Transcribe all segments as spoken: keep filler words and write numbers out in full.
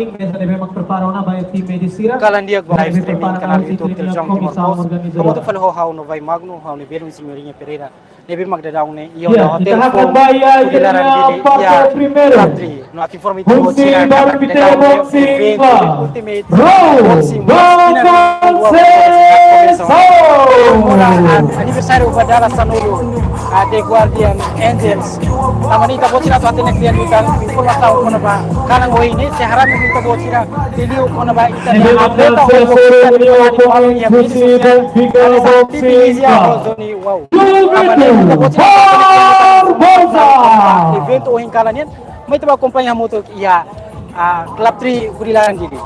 Meza ne'ebé mak prepara ona ba iha tim medis sira. Kalan di'ak ba live streaming kanál YouTube Televizaun Timor Post. Hamutuk fali ho ha'u Novai Magno, ha'u-nia belun Senhorinha Pereira. Ne'ebé mak daudaun ne'e iha ona hotel Forum, iha parte primeiru. No atu informa ita-boot sira katak daudaun ne'e eventu Ultimate Boxing Masters komesa ona. Ora, ah, aniversáriu ba dala sanulu, ah, The Guardian Angels. Tanba ne'e ita-boot sira atu hatene kle'an liután informasaun kona-ba kalan ohin ne'e, se haree ita-boot sira liuliu kona-ba ita-nia atleta ho boxer nia oponente husi Benfica Boxing Club. Tanba ne'e ita-boot sira atu hatene kle'an liután eventu ohin kalan nian, mai ita bá akompaña hamutuk iha, ah, Club Three hodi laran Dili.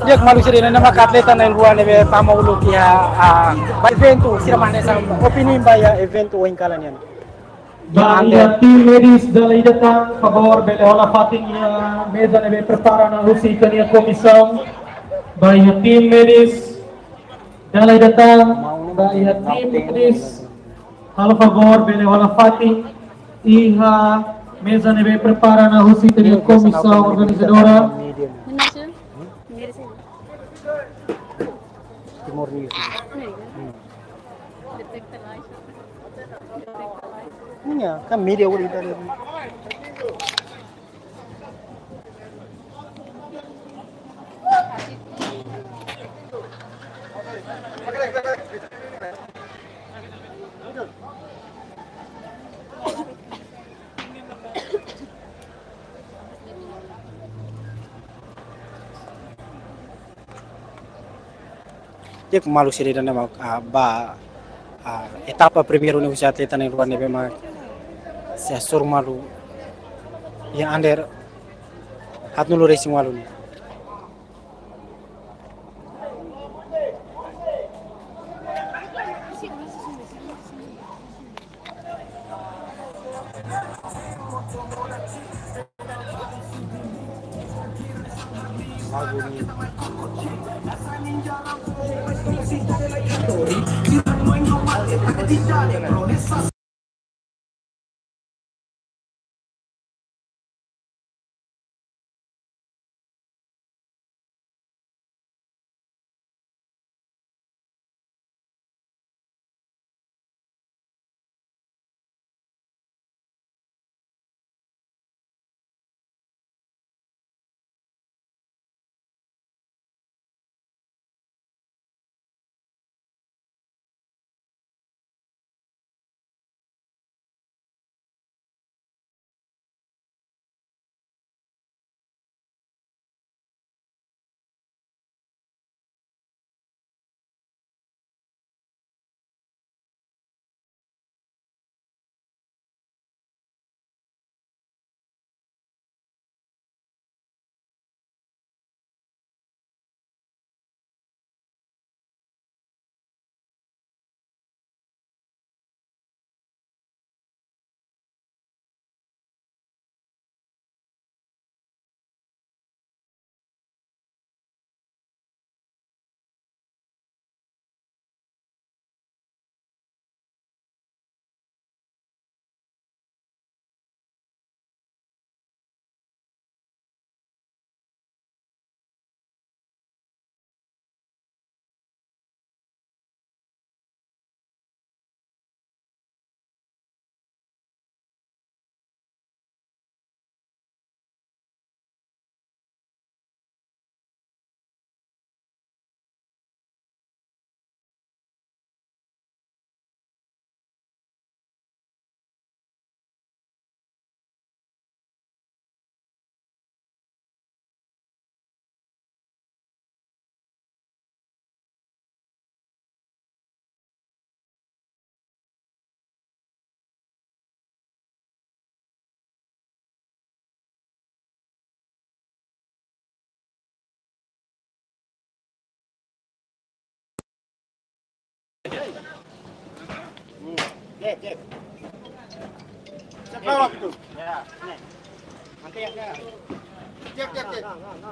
Di'ak maluk sira, ne'e mak atleta na'in-rua ne'ebé tama uluk iha, ah, ba eventu, sira mak hanesan opinion ba iha eventu ohin kalan nian. Ba iha tim medis dala ida tan, favór bele hola fatin iha meza ne'ebé prepara ona husi ita-nia komisaun. Ba iha tim medis dala ida tan, ba iha tim medis, halo favór bele hola fatin iha meza ne'ebé prepara ona husi ita-nia komisaun organizadora. Timor News. Iya, kan media udah kita lihat. Di'ak maluk sira, ida-ne'e mak, ah, ba, ah, etapa primeiru ne'e husi atleta na'in-rua ne'ebé mak sei hasoru malu iha under haatnulu-resin-ualu ne'e.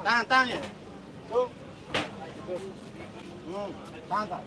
Tahan, tahan ya. Tuh. Hmm, tahan, tahan.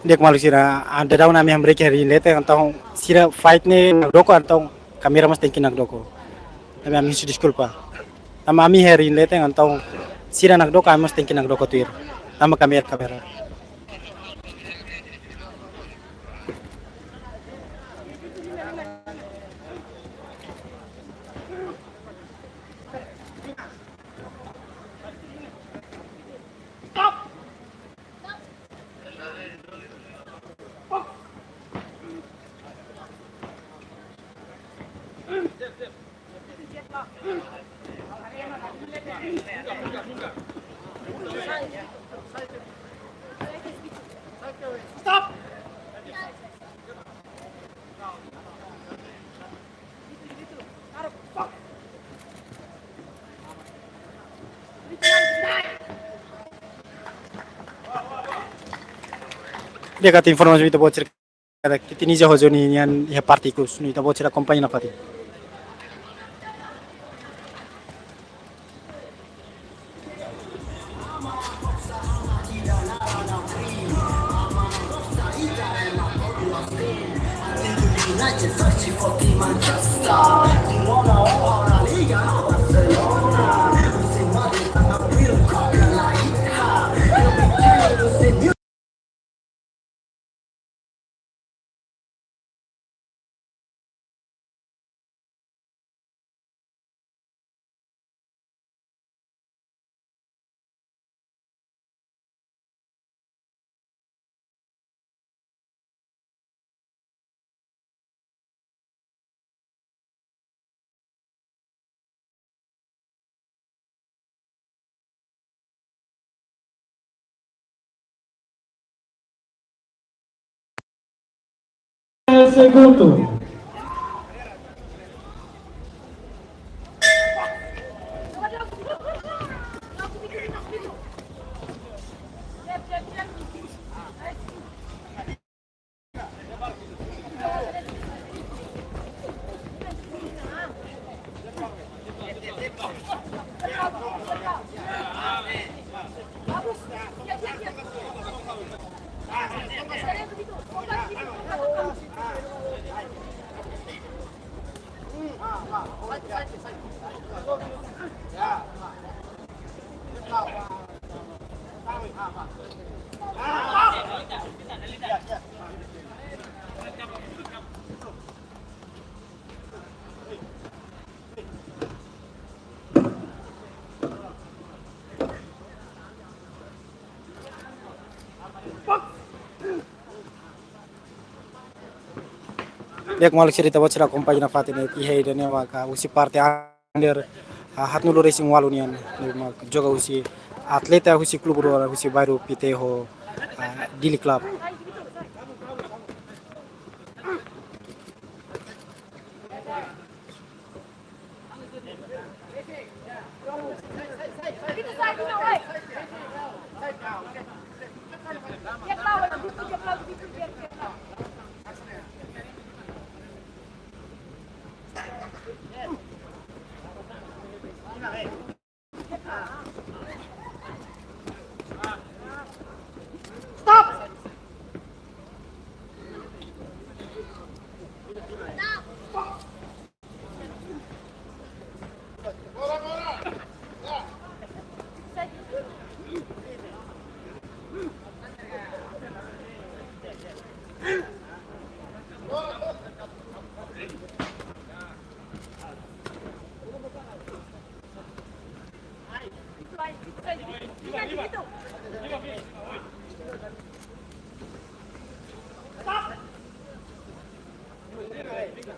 Di'ak maluk sira, ah, daudaun ami hamriik iha ring leten, entaun sira fight ne'e nakdoko, entaun kamera mós tenke nakdoko. Ami, ami husu deskulpa. Tanba ami iha ring leten, entaun sira nakdoko, ami mós tenke nakdoko tuir. Tanba kamera, kamera. Di'ak, atu informa mai ita-boot sira katak Kitinija ho Joni nian iha parte ikus, no ita-boot sira akompaña nafatin. Segundu. Di'ak, maluk sira, ita-boot sira akompaña nafatin iha ida-ne'e maka husi parte under, ah, haatnulu resin ualu nian, ne'ebé mak joga husi atleta husi klube rua, husi bairru Pité ho, ah, Dili Club.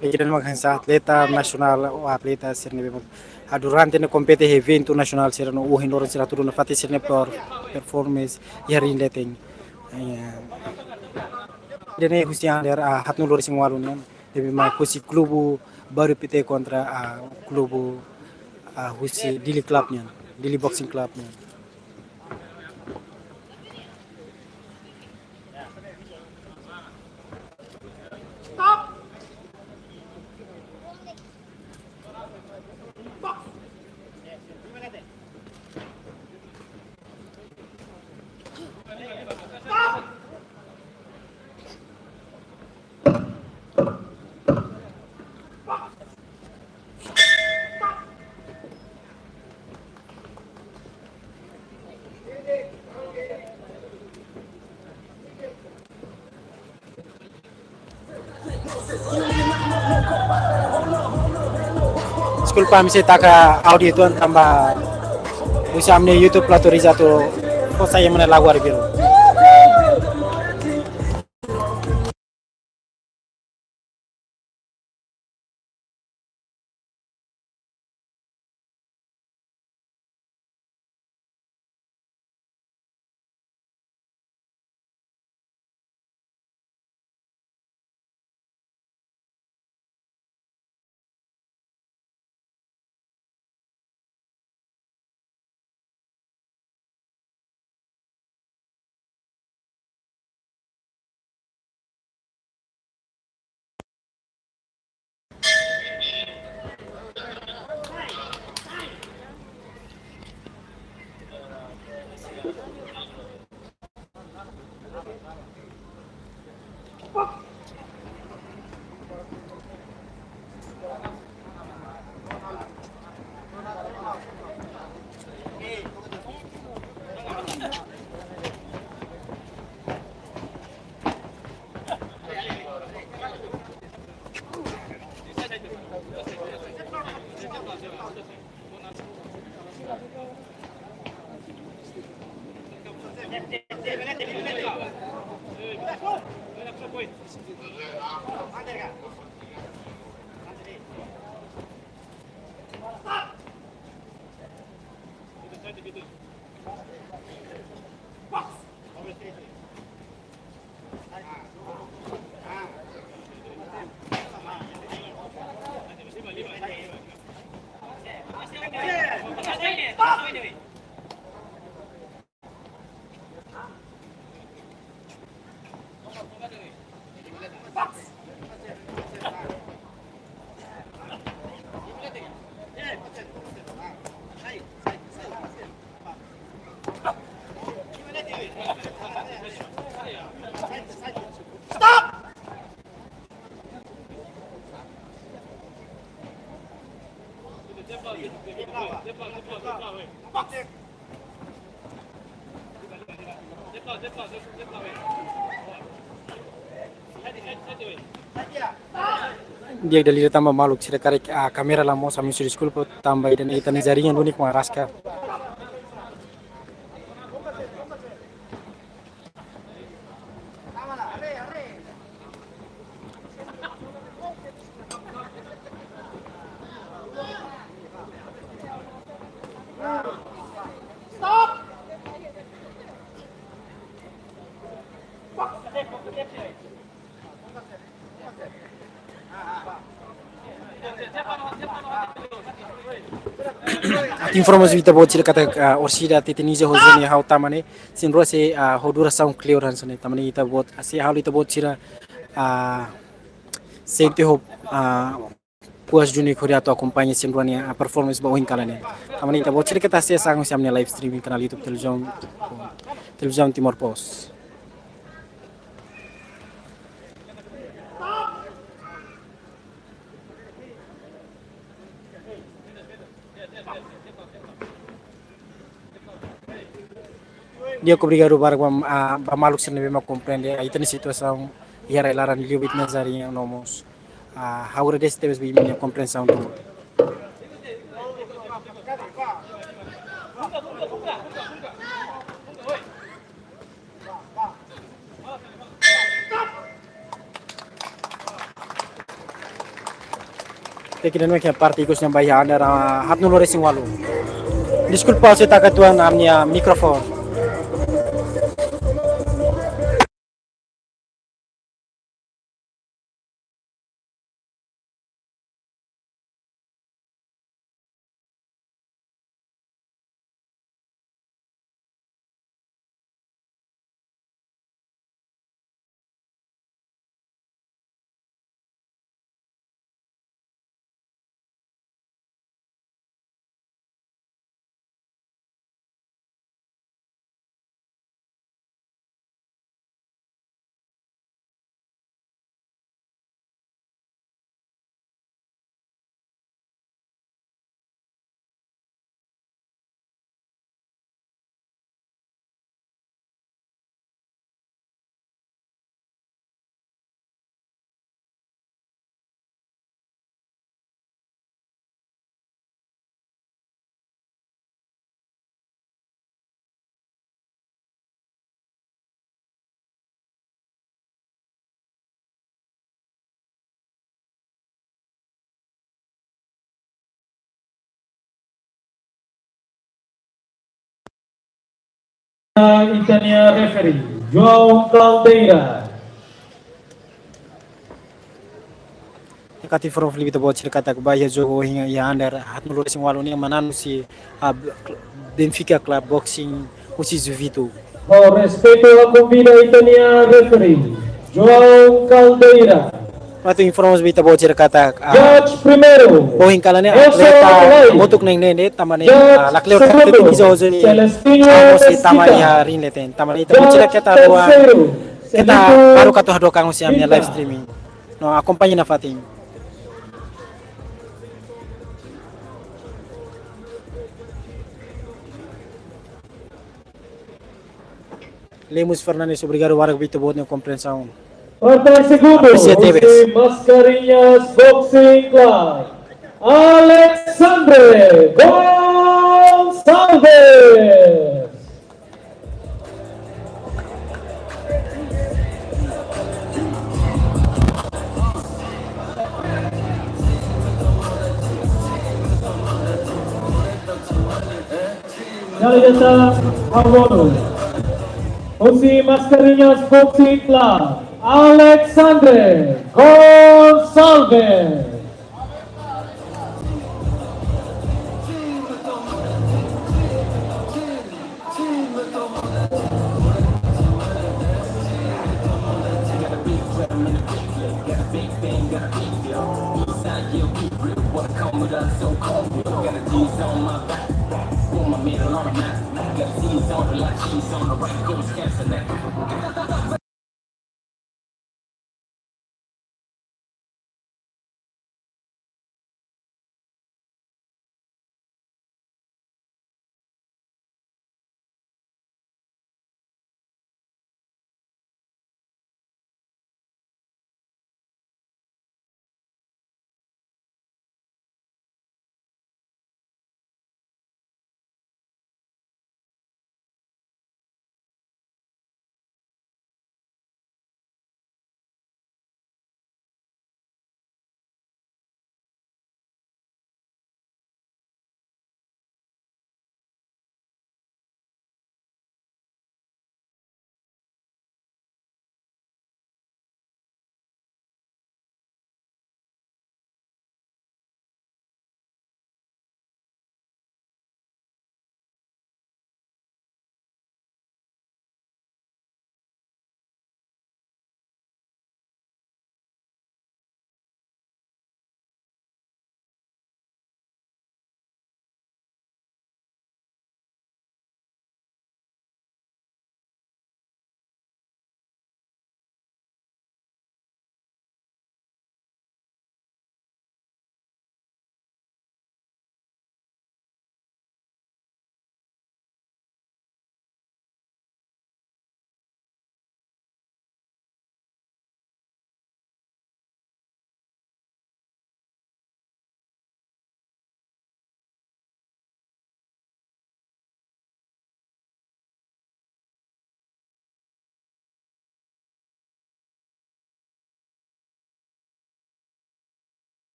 Ida-ne'e mak hanesan atleta nasionál ou atleta sira ne'ebé mak, ah, durante ne'e kompete iha eventu nasionál sira no ohin loron sira hatudu nafatin sira-nia per-, performance iha ring leten. Eh, ida-ne'e husi under, ah, haatnulu resin ualu nian, ne'ebé mak husi klube bairru Pité kontra, ah, klube, ah, husi Dili Club nian, Dili Boxing Club nian. Deskulpa, ami sei taka áudiu uitoan tanba husi ami-nia YouTube la autoriza atu fó sai ema nia lagu arbiru. Di'ak, dala ida tanba maluk sira karik, ah, kámera la mós, ami husu deskulpa tanba ida-ne'e ita-nia jaringan duni mak araska. Atu informa ba ita-boot sira katak, ah, orsida Tetenize ho Zone ha'u tama ne'e, sira rua sei, ah, ho durasaun kleur hanesan ne'e. Tanba ne'e ita-boot, ah, sei halo ita-boot sira, ah, sente ho, ah, puas duni hodi atu akompaña sira rua nia, ah, performance ba ohin kalan ne'e. Tanba ne'e ita-boot sira keta asesu husi ami-nia live streaming kanál YouTube Televizaun, Televizaun Timor Post. Di'ak, obrigadu barak ba, ah, ba maluk sira ne'ebé mak komprende, ah, ita-nia situasaun iha rai-laran liu ba ita-nia jaringan no mós. Ah, ha'u agradese tebes ba imi-nia komprensaun. Ita ki'ik ne'e mak iha parte ikus ne'ebá iha andar, ah, haatnulu-resin-ualu. Deskulpa, ha'u sei taka uitoan ami-nia mikrofone. Ita-nia referee, João Caldeira. Katak informa fali ba ita-boot sira katak ba iha jogu ohin iha under haat-nulu-resin-ualu nian manán husi, ah, Benfica Club Boxing husi Juventude. Ho respeitu ha'u konvida ita-nia referee, João Caldeira. Atu informa ba ita-boot sira katak, ah, Judge primeiru, ohin kalan ne'e Nelson atleta Alves. Hamutuk neng nene, tanba ne'e, Judge ah, lakleur segundu, katak iza hoje ni Celestino Ramos, Mesquita. Tama iha ring leten, tanba ne'e ita-boot sira Judge keta haluha, terseiru, keta Celito baru katu hadokan husi ami-nia Vita. Live streaming. No, akompaña nafatin. Lemos Fernandes, obrigadu barak ba ita-boot nia kompreensaun. Partár segundu, apresia tebes. Husi Mascarenhas Boxing Club, Alexandre Gonçalves. Dala ida tan, Armando. Husi Mascarenhas Boxing Club, Alexandre Gonçalves.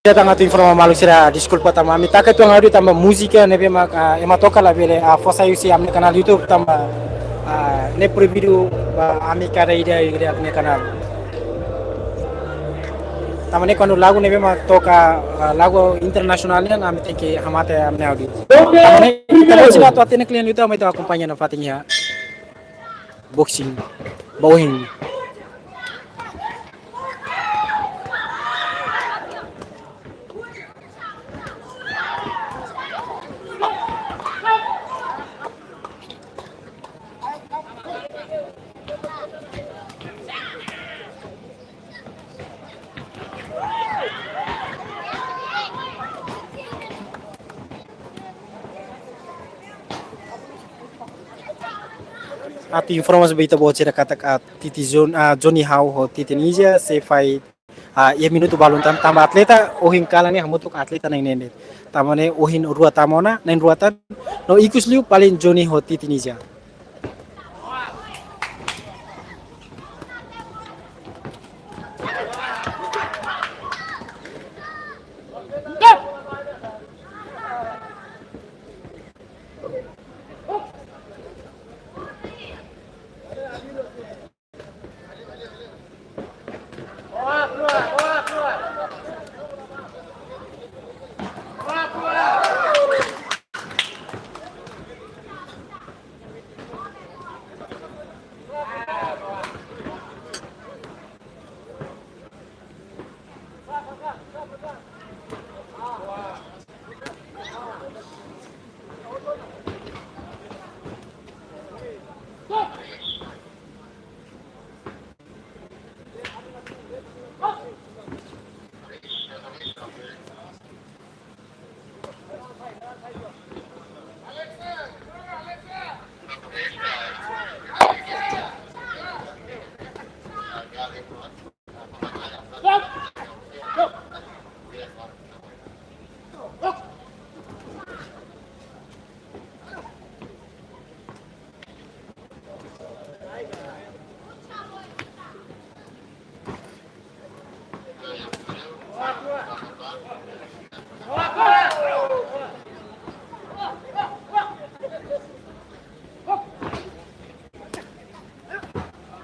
Ita tanga tu informa maluk sira, deskulpa tanba ami taka tuan audio tanba múzika ne'ebé mak, ah, ema toka labele, ah, fó sai husi ami-nia kanál YouTube tanba, ah, ne'e proibidu ba ami kada ida iha ami-nia kanál. Tanba ne'e kuandu lagu ne'ebé mak toka, ah, lagu internasionál nian ami tenke hamate ami-nia audio. Tanba ne'e, ita-boot sira atu hatene klean liután, mai ita akompaña nafatin iha boxing ba ohin. Atu informa ba ita-boot sira katak, ah, Titi Jon-, ah, Johnny Hau ho Titi Ninja sei fight, ah, iha minutu balun tan, tanba atleta ohin kalan ne'e hamutuk atleta na'in neen de'it. Tanba ne'e ohin rua tama ona, na'in rua tan, no ikus liu paling Johnny ho Titi Ninja.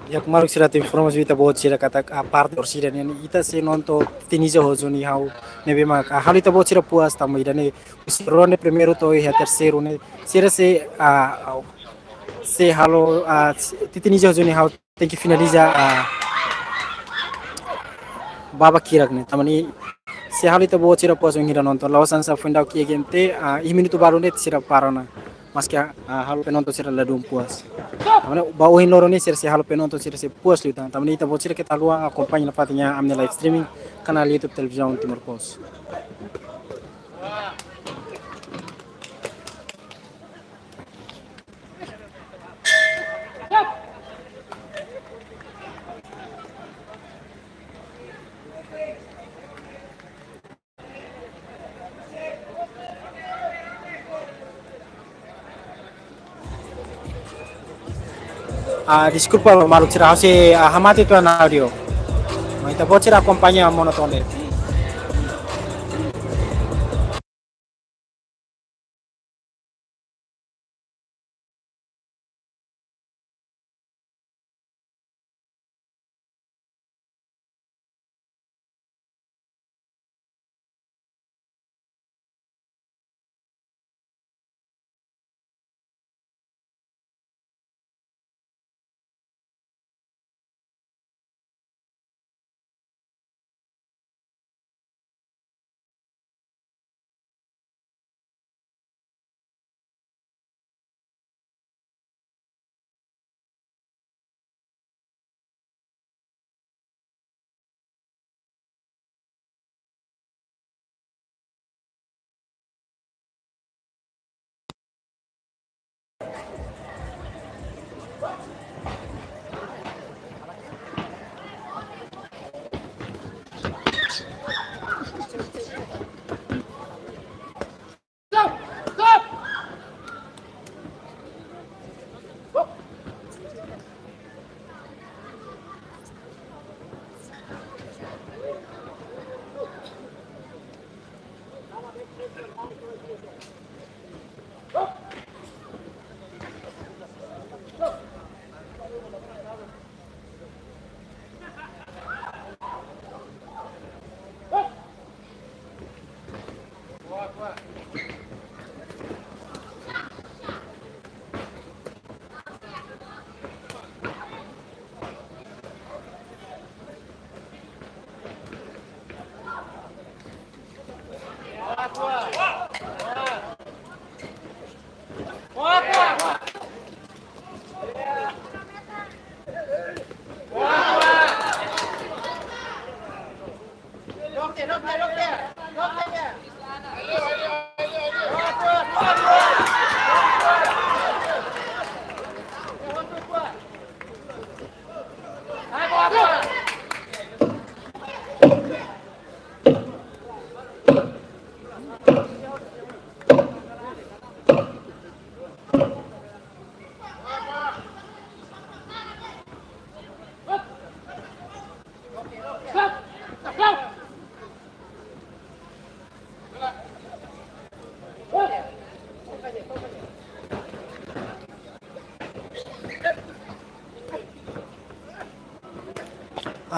Di'ak, maluk sira, atu informa ba ita-boot sira katak, ah, parte orsida ne'e ita sei nonton Tunisia ho Guiné ha'u ne'ebé mak, ah, halo ita-boot sira puas tanba ida-ne'e husi ronde primeiru to'o iha terseiru ne'e sira sei, ah, sei halo, ah, Tunisia ho Guiné ha'u tenke finaliza, ah, babak hirak ne'e. Tanba ne'e sei halo ita-boot sira puas wainhira nonton. La'ós hanesan foin daudauk iha game tolu, ah, iha minutu balu ne'e sira para ona. Maske, ah, halo penonton sira ladún puas. Tanba ne'e ba ohin loron ne'e sira sei halo penonton sira sei puas liután. Tanba ne'e ita-boot sira keta haluha akompaña nafatin iha ami-nia live streaming kanál YouTube Televizaun Timor Post. Ah, deskulpa, maluk sira, ha'u sei, ah, hamate tiha ona audio. Mai ita-boot sira akompaña monotone.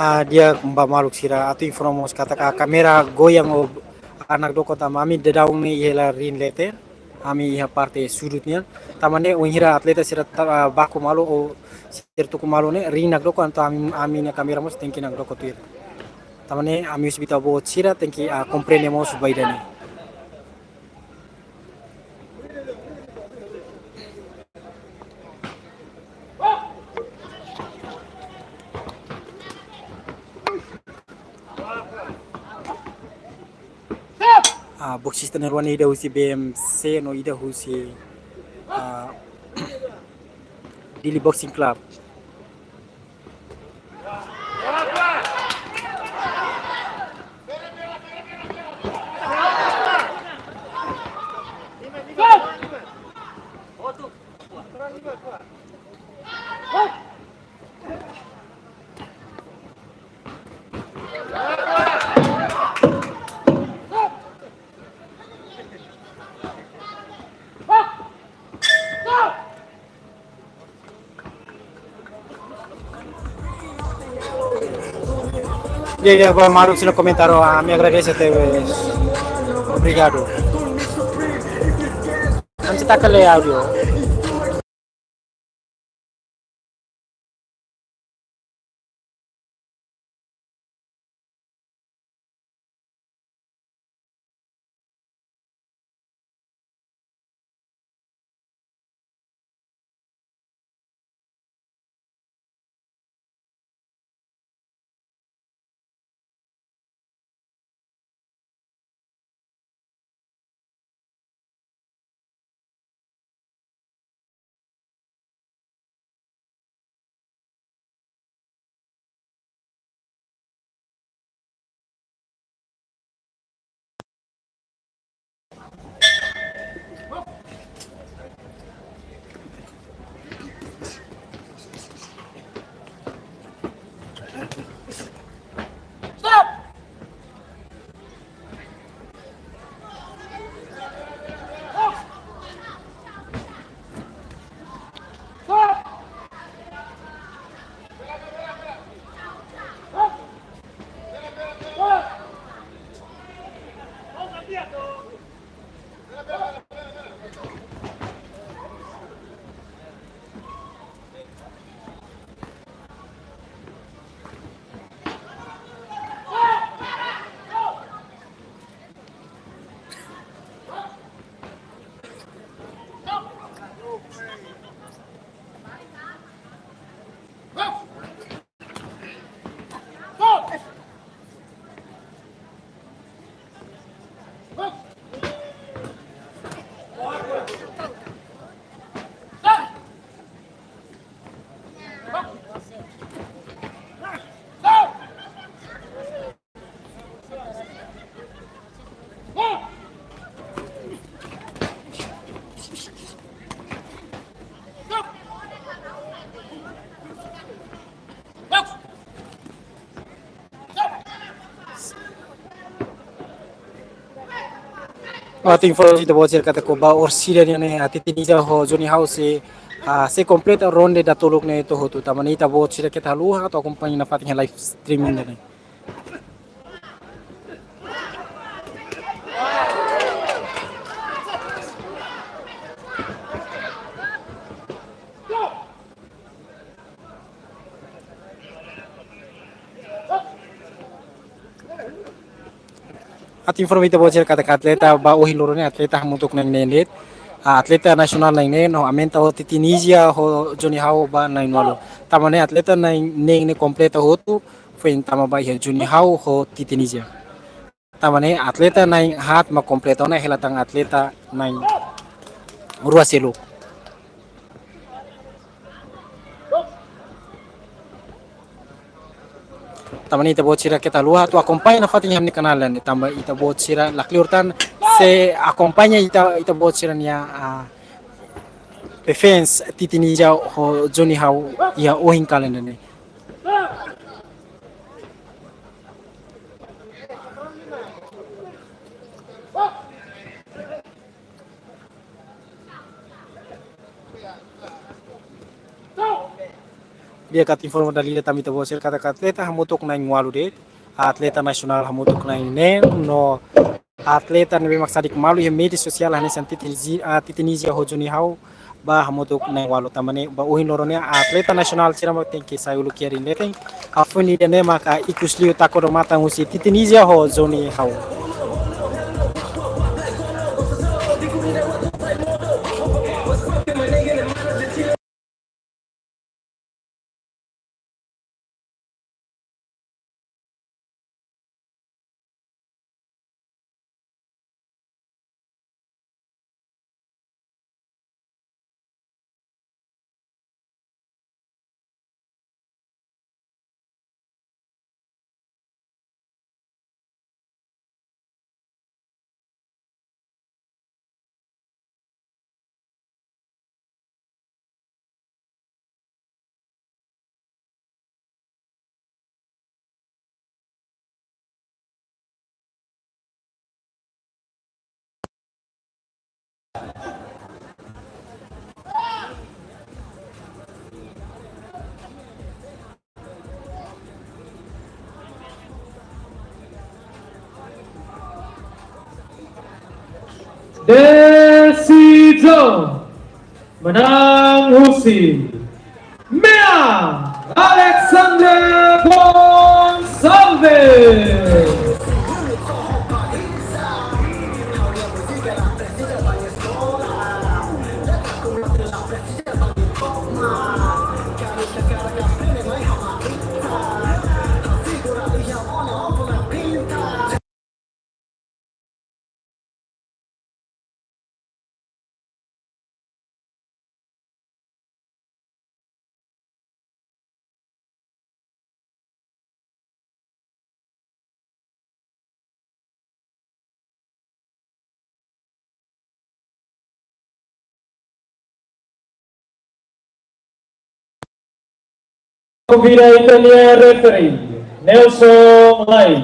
Ah, di'ak, ba maluk sira, atu informa mós katak kámera goyang ou nakdoko tanba ami daudaun ne'e iha ring leten, ami iha parte sudut nian. Tanba ne'e wainhira atleta sira ta-, ah, baku malu ou sira tuku malu ne'e ring nakdoko, entaun ami, ami-nia kámera mós tenke nakdoko tuir. Tanba ne'e ami husu ba ita-boot sira tenke, ah, komprende mós ba ida-ne'e. Ah, boxista na'in-rua ne'e ida husi B M C no ida husi, ah, Dili Boxing Club. Di'ak, di'ak, ba maluk sira komentáriu, ami agradese tebes. Obrigadu. Ami sei taka lee audio. Atu informa ita-boot sira katak ba orsida nian ne'e, ah, Titi Ninja ho Johnny Hau sei, ah, sei kompleta ronde datoluk ne'e to'o hotu. Tanba ne'e ita-boot sira keta haluha atu akompaña nafatin iha live streaming ne'e. Atu informa ita-boot sira katak atleta ba ohin loron ne'e atleta hamutuk na'in neen de'it. Ah, atleta nasionál na'in neen, no aumenta ho Titi Ninja ho Johnny Hau ba na'in ualu. Tanba ne'e atleta na'in neen ne'e kompleta hotu, foin tama ba iha Johnny Hau ho Titi Ninja. Tanba ne'e atleta na'in haat mak kompleta ona, hela tan atleta na'in rua seluk. Tanba ne'e ita-boot sira keta haluha atu akompaña nafatin iha ami-nia kanál ne'e. Tanba ita-boot sira la kleur tan se akompaña ita, ita-boot sira-nia, ah, defense Titi Ninja ho Johnny Hau iha ohin kalan ne'e. Di'ak, atu informa dala ida tan ba ita-boot sira katak atleta hamutuk na'in ualu de'it, atleta nasionál hamutuk na'in neen, no atleta ne'ebé mak sadik malu iha média sosiál hanesan Titi Ninja, ah, Titi Ninja ho Johnny Hau ba hamutuk na'in ualu. Tanba ne'e ba ohin loron ne'e atleta nasionál sira mak tenke sai uluk ki'arin leten. Hafoin ida-ne'e maka ikus liu taka odamatan husi Titi Ninja ho Johnny Hau. Desizaun manán husi Mean, Alexander Gonçalves. Konvida ita-nia referee, Nelson Lai.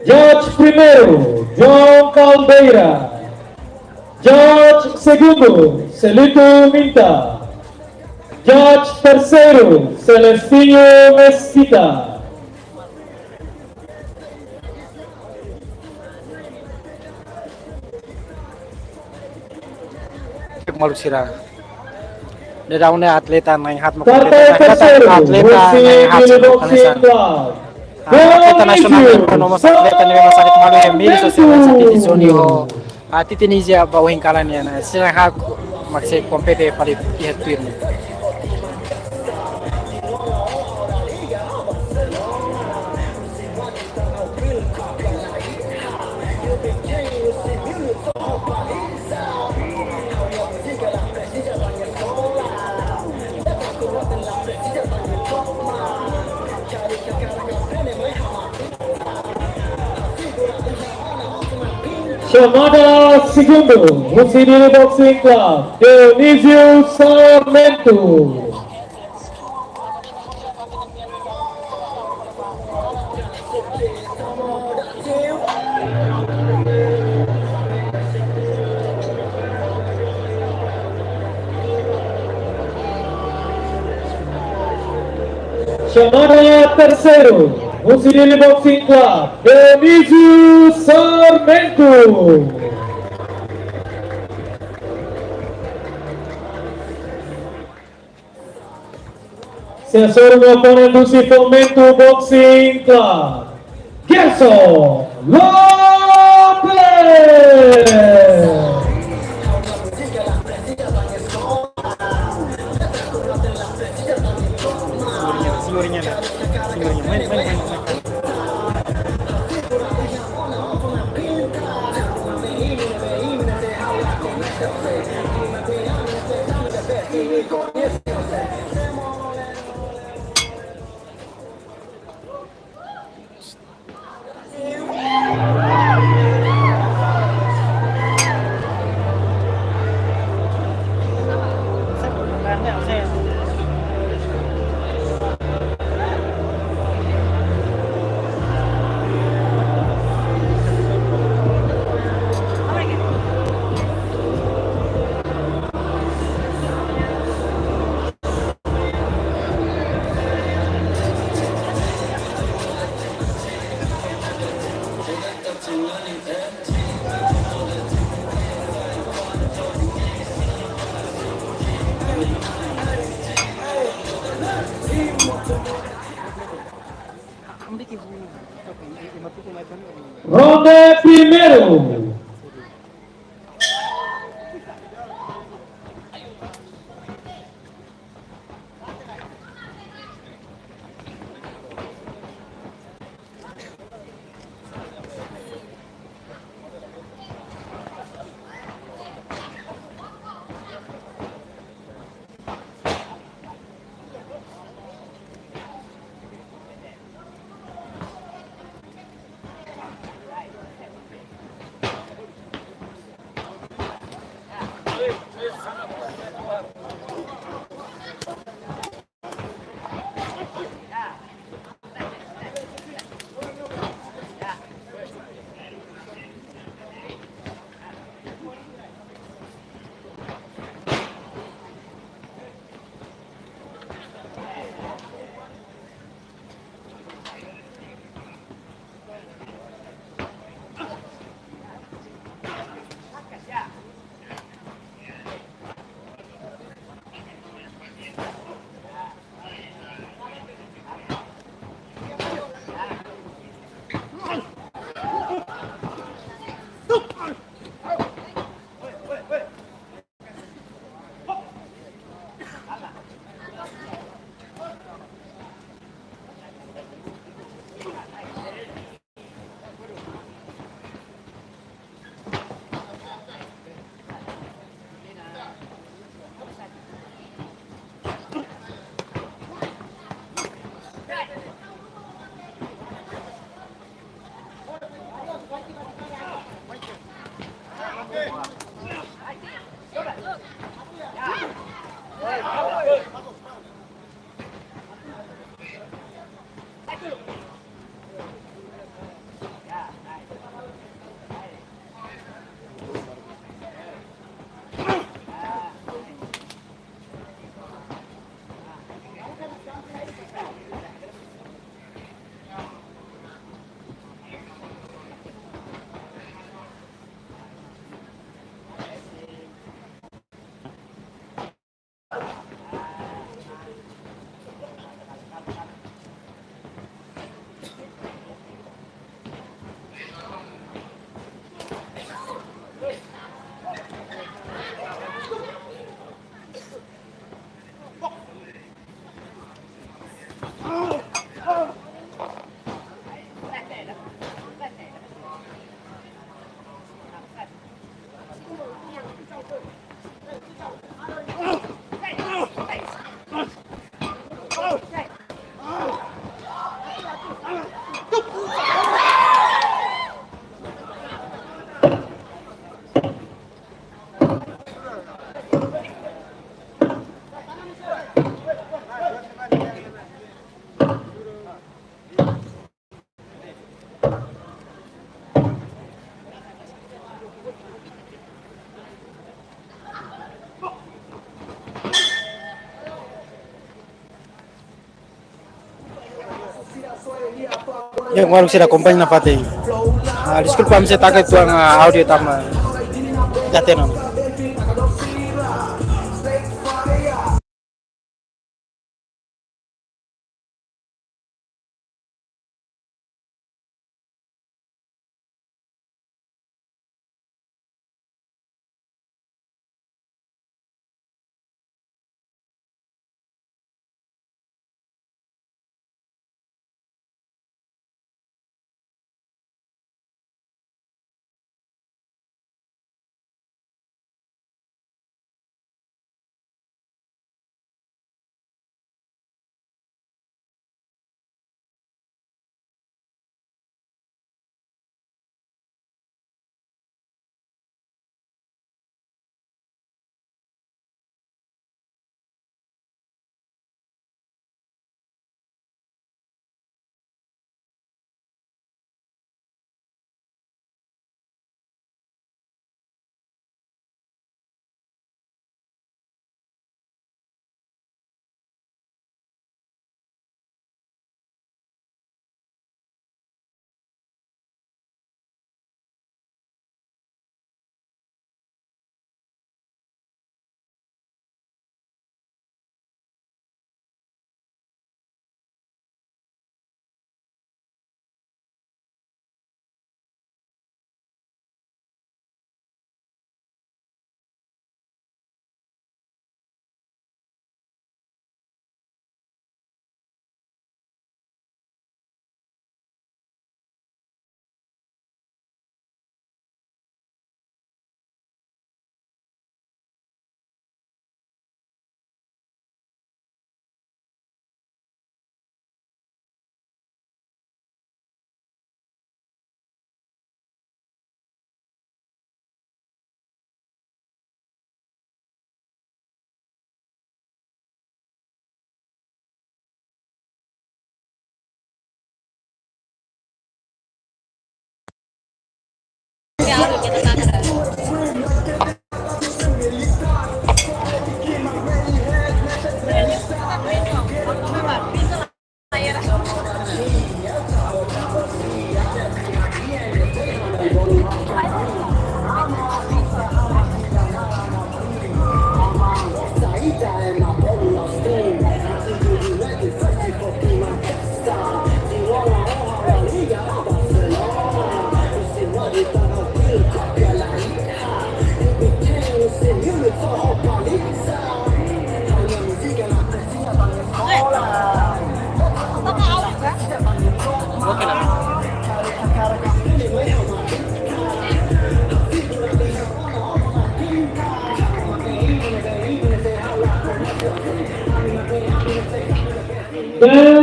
Judge primeiru, João Caldeira. Judge segundu, Celito Minta. Judge terseiru, Celestino Mesquita. Maluk sira. Daudaun ne'e atleta na'in haat mak kompete. Atleta na'in haat mak kompete. Atleta nasionál no nomós atleta ne'ebé mak sai malu iha Emílio Sosial Santiti Júnior. Hateten iha ba ohin kalan nian, sira haat mak sei kompete fali iha tuir ne'e. Xamada segundu, husi Dili Boxing Club, Dionísio Sarmento. Xamada terseiru, husi Dili Boxing Club, Dionísio Sarmento. Sira-nia oponente husi Fomento Boxing Club, Gerson Lopes. Senhornya, senhornya, senhornya, main, main, main, main. Ronde primeiru. Ya, warung sira akompaña nafatin. Ah, deskulpa, ami sei taka uitoan, ah, áudiu tanba ita hatene ona.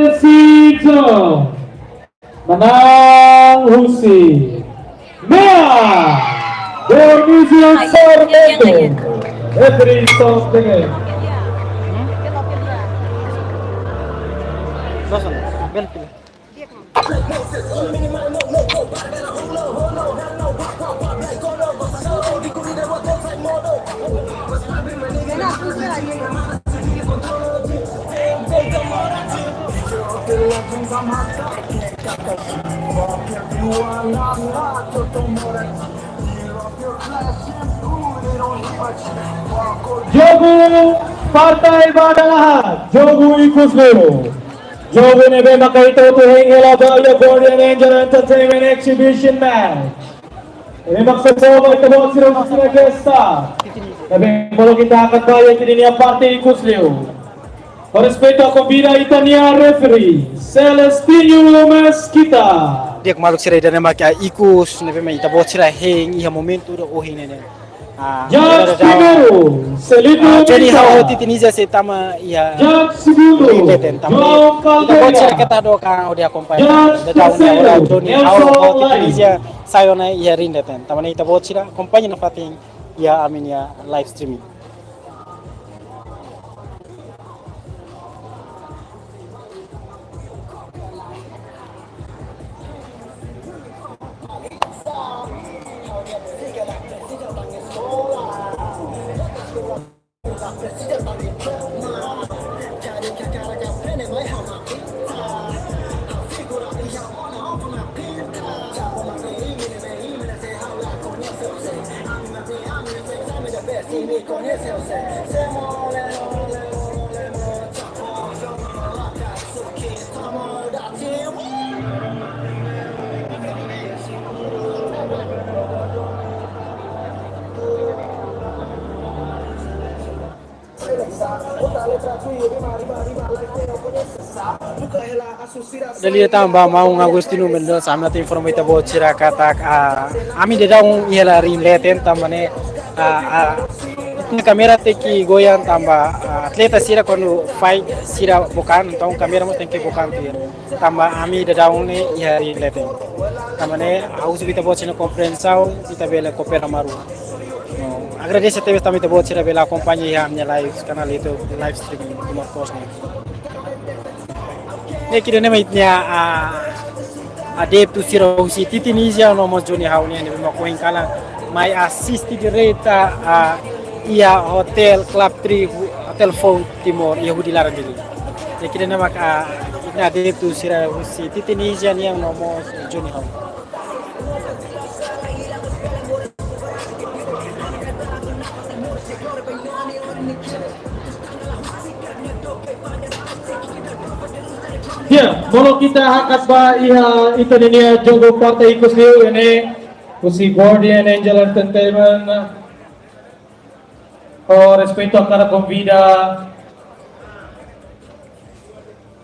Decision. Manán husi MEA, Dionísio Sarmento. Referee, stop the game. Jogu partai ba dala haat, jogu ikus liu. Jogu ne'ebé maka ita hotu hein hela ba iha Guardian Angel Entertainment Exhibition Match. Ne'ebé mak sei fó ba ita-boot sira husi sira ke sta. Ne'ebé bolu ita hakat ba iha ita-nia parte ikus liu. Ho respeitu ha'u konvida ita-nia referee, Celestino Mesquita. Di'ak maluk sira, ida-ne'e mak ikus ne'ebé mak ita-boot sira hein iha momentu ida ohin ne'e. Ah, Judge ida-ne'e primeiru, Celito, ah, Johnny Mita. Hau Titi Nizia sei tama iha. Judge segundu, rindetan, tama João Caldeira. Ita-boot sira keta hadook hodi akompaña. Judge daudaun ne'e, terseiru, Johnny Hau, Nelson Hau Titi Lai. Nizia sai ona iha rindetan. Tanba ne'e ita-boot sira akompaña nafatin iha ami-nia live streaming. Dali tanba maun Agostinho Mendonça, ami atu informa ita-boot sira katak, ah, ami daudaun iha hela ring leten, tanba ne'e, ah, ah, ita-nia kámera tenke goyang tanba, ah, atleta sira kuandu fight sira bokan, entaun kámera mós tenke bokan tuir. Tanba ami daudaun ne'e iha ring leten. Tanba ne'e, ha'u husu ba ita-boot sira-nia kompriensaun, ita bele koopera malu. No, agradese tebes tanba ita-boot sira bele akompaña iha ami-nia live, kanál YouTube, live streaming, Timor Post ne'e. Ne'e ida-ne'e mak ita-nia, ah, adeptu sira husi Titinizia no mós Johnny Hau nian ne'ebé mak ohin kalan mai asiste direta, ah, iha Hotel Club Tree, Hotel Foun Timor, iha hudi laran Dili. Ne'e ida-ne'e mak, ah, ita-nia adeptu sira husi Titinizia nian no mós Johnny Hau. Ya, molok ita hakat ba iha ita ninia jogu partai ikus liu ne'e, husi Guardian Angel Entertainment. Ho respeitu hakarak konvida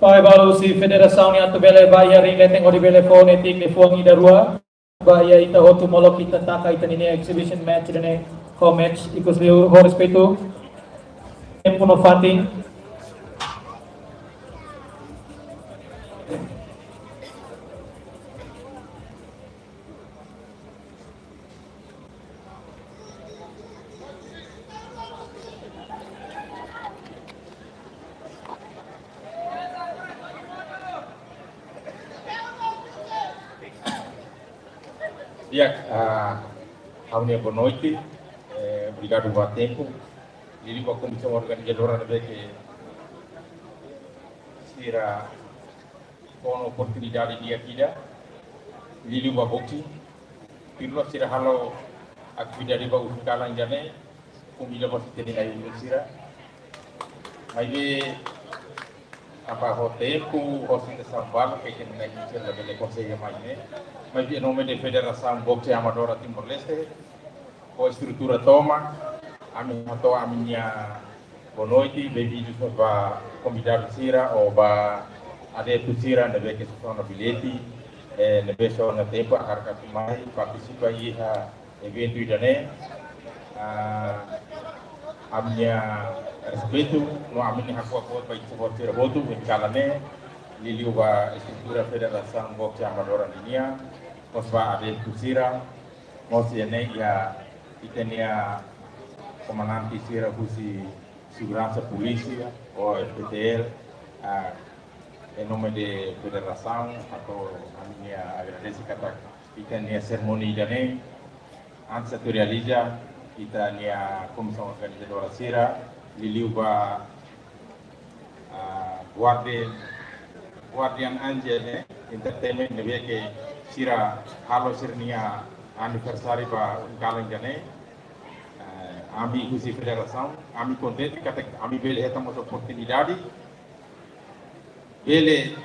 ba balu husi federasaun nian atu bele bá iha ring leten hodi bele fó netik liafuan ida rua. Ba iha ita hotu molok ita taka ita ninia exhibition match ida-ne'e ho match ikus liu ho respeitu. Tempu no fatin. Ya, ah, ha'u-nia boa noite, eh, obrigadu ba tempu. Liuliu ba komisaun organizadora ne'ebé ke sira fó ona oportunidade di'ak ida, liuliu ba boxing. Tuir loos sira halo atividade ba ohin kalan ida-ne'e, konvida ba ita-nia na'i-ulun sira. Maibé, tanba ho tempu, ho situasaun balu, ke ita-nia na'i-ulun sira labele konsege mai ne'e. Maibé, em nome de Federasaun Boxe Amadora Timor-Leste, ho estrutura tomak, ami hato'o ami-nia boa noite, benvindu ba konvidadu sira, ou ba adeptu sira ne'ebé ke sosona billete, eh, ne'ebé sosona tempu hakarak atu mai partisipa iha eventu ida-ne'e. Ah, ami-nia respeitu, no ami-nia hakuak boot ba ita-boot sira hotu, ohin kalan ne'e, liuliu ba estrutura Federasaun Boxe Amadora ninian, mós ba adeptu sira, mós iha ne'e iha ita-nia komandante sira husi seguransa polísia, ou F T L, ah, em nome de federasaun, hato'o ami-nia agradese katak ita-nia serimónia ida-ne'e, antes atu realiza, ita-nia komisaun organizadora sira, liuliu ba ah, Guardian, Guardian Angel, eh, Entertainment, ne'ebé ke sira halo sira-nia aniversáriu ba ohin kalan ida-ne'e. Eh, ami husi federasaun, ami kontente katak ami bele hetan mós oportunidade, bele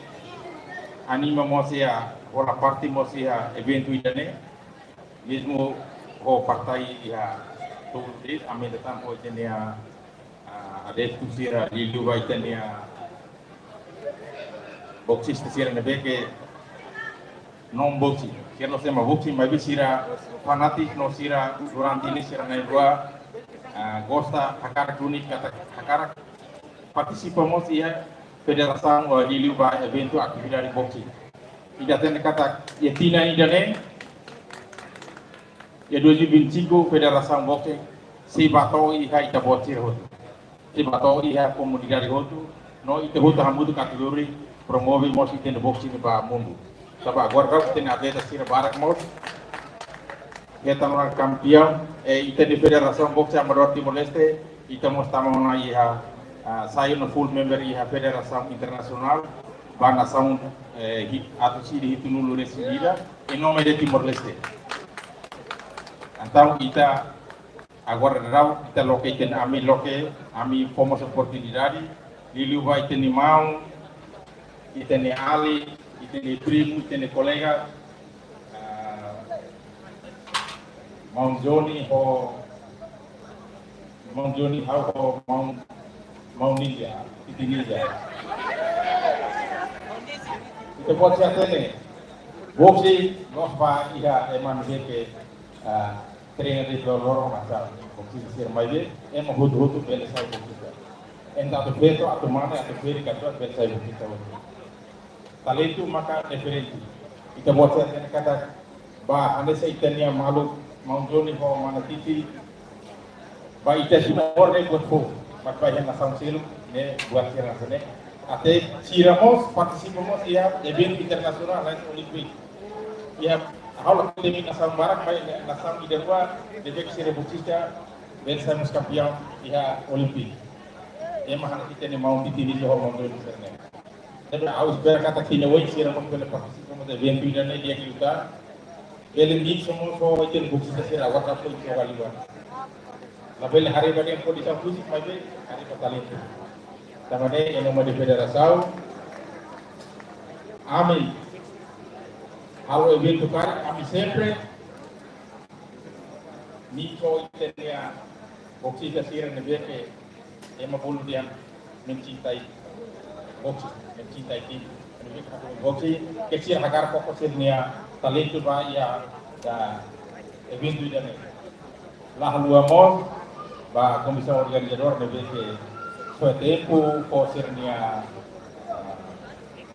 anima mós iha, hola parte mós iha eventu ida-ne'e, mezmu ho partai iha tuur de'it, ami datang ho ita-nia ah, adeptu sira liuliu ba ita-nia boxista sira ne'ebé ke non boxing. Sira la'ós ema boxing, maibé sira fanátiku no sira durante ne'e sira na'in-rua, ah, gosta hakarak duni katak hakarak partisipa mós iha federasaun ou liuliu ba eventu atividade boxing. Ita hatene katak iha tinan ida-ne'e, iha dois mil e vinte e cinco, Federasaun Boxe sei bá to'o iha ita-boot sira hotu. Sei bá to'o iha komunidade hotu, no ita hotu hamutuk atu lori promove mós ita-nia boxe ba mundu. Tanba agora daudaun ita-nia atleta sira barak mós hetan ona kampiaun, eh, ita-nia Federasaun Boxe Amadora Timor-Leste, ita mós tama ona iha, ah, sai ona full member iha federasaun internasionál, ba nasaun, eh, hi-, atus ida hitunulu-resin-ida, em nome de Timor-Leste. Entaun, ita Agora daudaun ita loke, ita-nia, ami loke, ami fó mós oportunidade, liuliu ba ita-nia maun, ita-nia alin, ita-nia primu, ita-nia kolega, ah, maun Joni ho, maun Joni ha'u ho maun, maun Ninja, Titi Ninja. Ita-boot sira hatene, boxe loos ba iha ema ne'ebé ke, ah, treina de'it loroloron hanesan boxista sira, maibé ema hotu-hotu bele sai boxista. Entaun atu feto, atu mane, atu ferik, atu bele sai boxista hotu. Talentu maka diferente. Ita-boot sira hatene katak ba hanesan ita-nia maluk, maun Joni ho mana Titi, ba ita Timor ne'e buat foun, mas ba iha nasaun seluk ne'e buat sira hanesan ne'e. Até sira mós partisipa mós iha eventu internasionál, lain Olimpíada. Iha, ha'u la hatene nasaun barak, maibé nasaun ida-rua, ne'ebé ke sira boxista bele sai mós kampiaun iha Olimpíada. Ema hanesan ita-nia maun Titi Ninja ho maun Joni sira-ne'e. Entaun ha'u espera katak iha ne'ebé sira mós bele partisipa mós eventu ida-ne'e di'ak liután. Bele mix mós ho ita-nia boxista sira, agora ita-boot sira joga liu. Labele haree ba de'it kondisaun fíziku, maibé haree ba talentu. Tanba ne'e, em nome de federasaun, ami halo eventu karik, ami sempre mix ho ita-nia boxista sira ne'ebé ke ema bolu dehan mencintai boxe, mencintai tinju. Ne'ebé ke hakarak boxe, ke sira hakarak koko sira-nia talentu ba iha, iha eventu ida-ne'e. La haluha mós ba komisaun organizadór ne'ebé ke soe tempu, fó sira-nia, ah,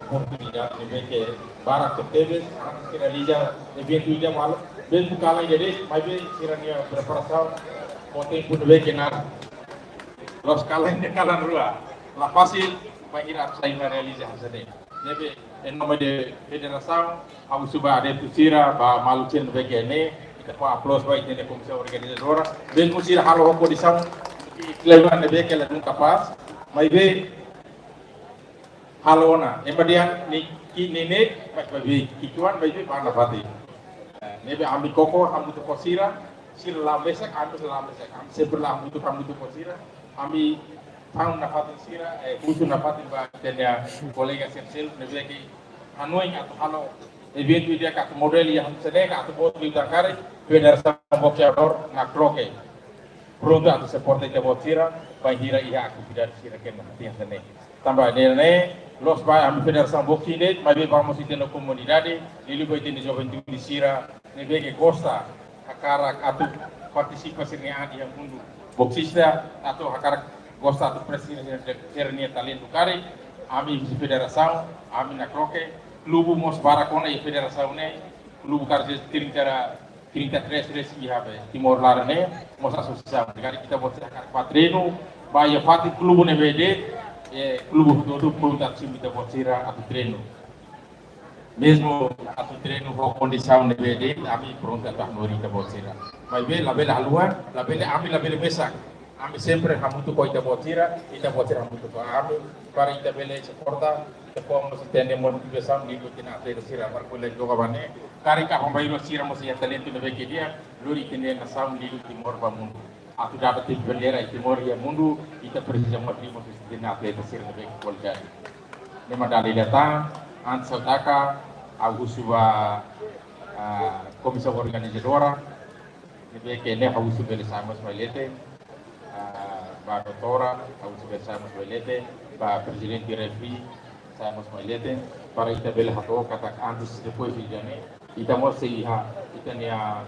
oportunidade ne'ebé ke barak tebes, atu realiza eventu ida malu, mezmu kalan ida de'it, maibé sira-nia preparasaun ho tempu ne'ebé ke nada. Loos kalan ida, kalan rua. La fasil, bainhira atu sai ona realiza hanesan ne'e. Ne'ebé, em nome de federasaun, ha'u husu ba adeptu sira, ba maluk sira ne'ebé ke ne'e, ita fó aplauzu ba ita-nia komisaun organizadora. Mezmu sira halo ho kondisaun, klema ne'ebé ke ladún kapás, maibé halo ona, ema dehan ne'e ki'ik ne'e, maibé ki'ikoan, maibé bá nafatin. Eh, ne'ebé ami koko hamutuk ho sira, sira la'o mesak, ami la'o mesak, ami sempre la'o hamutuk, hamutuk ho sira, ami tau nafatin sira, eh, husu nafatin ba ita-nia kolega sira seluk ne'ebé ke hanoin atu halo eventu ida katak modelu ida hanesan ne'e, katak boot liután karik, Federasaun Boxe Amadór nakloke prontu atu suporta ita-boot sira, bainhira iha atividade sira ke na tiang sene. Tanba ne'e, ne'e, loos ba ami federasaun boxe de'it, maibé ba mós ita-nia komunidade, liuliu ba ita-nia juventude sira, ne'ebé ke gosta, hakarak atu partisipa sira-nia an iha mundu boxista, atu hakarak gosta atu apresenta sira-nia talentu karik, ami husi federasaun, ami nakloke, klubu mós barak ona iha federasaun ne'e, klubu karik trinta, trinta e três resin iha be Timor laran ne'e, mós asosiasaun. Jadi ita-boot sira hakarak bá treinu, ba iha fatin klubu ne'ebé de'it, eh, klubu hotu-hotu prontu atu simu ita-boot sira atu treinu. Mezmu atu treinu ho kondisaun ne'ebé de'it, ami prontu atu hanorin ita-boot sira. Maibé labele haluha, labele, ami labele mesak. Ami sempre hamutuk ho ita-boot sira, ita-boot sira hamutuk ho ami, para ita bele suporta, ita fó mós ita-nia motivasaun liuliu ita-nia atleta sira, para bele joga ba ne'e, karik ka hombairo sira mós iha talentu ne'ebé ke di'ak, lori ita-nia nasaun liuliu Timor ba mundu. Atu dada tipu bandeira Timor iha mundu, ita presiza mós liu mós ita-nia atleta sira ne'ebé ke kualidade. Ne'e mak dala ida tan, antes ha'u taka, ha'u husu ba, ah, komisaun organizadora, ne'ebé ke ne'e ha'u husu bele sai mós mai leten, ah, ba doutora, ha'u husu bele sai mós mai leten, ba prezidente refri, sai mós mai leten, para ita bele hato'o katak antes, depois ida-ne'e, ita mós sei iha, ita-nia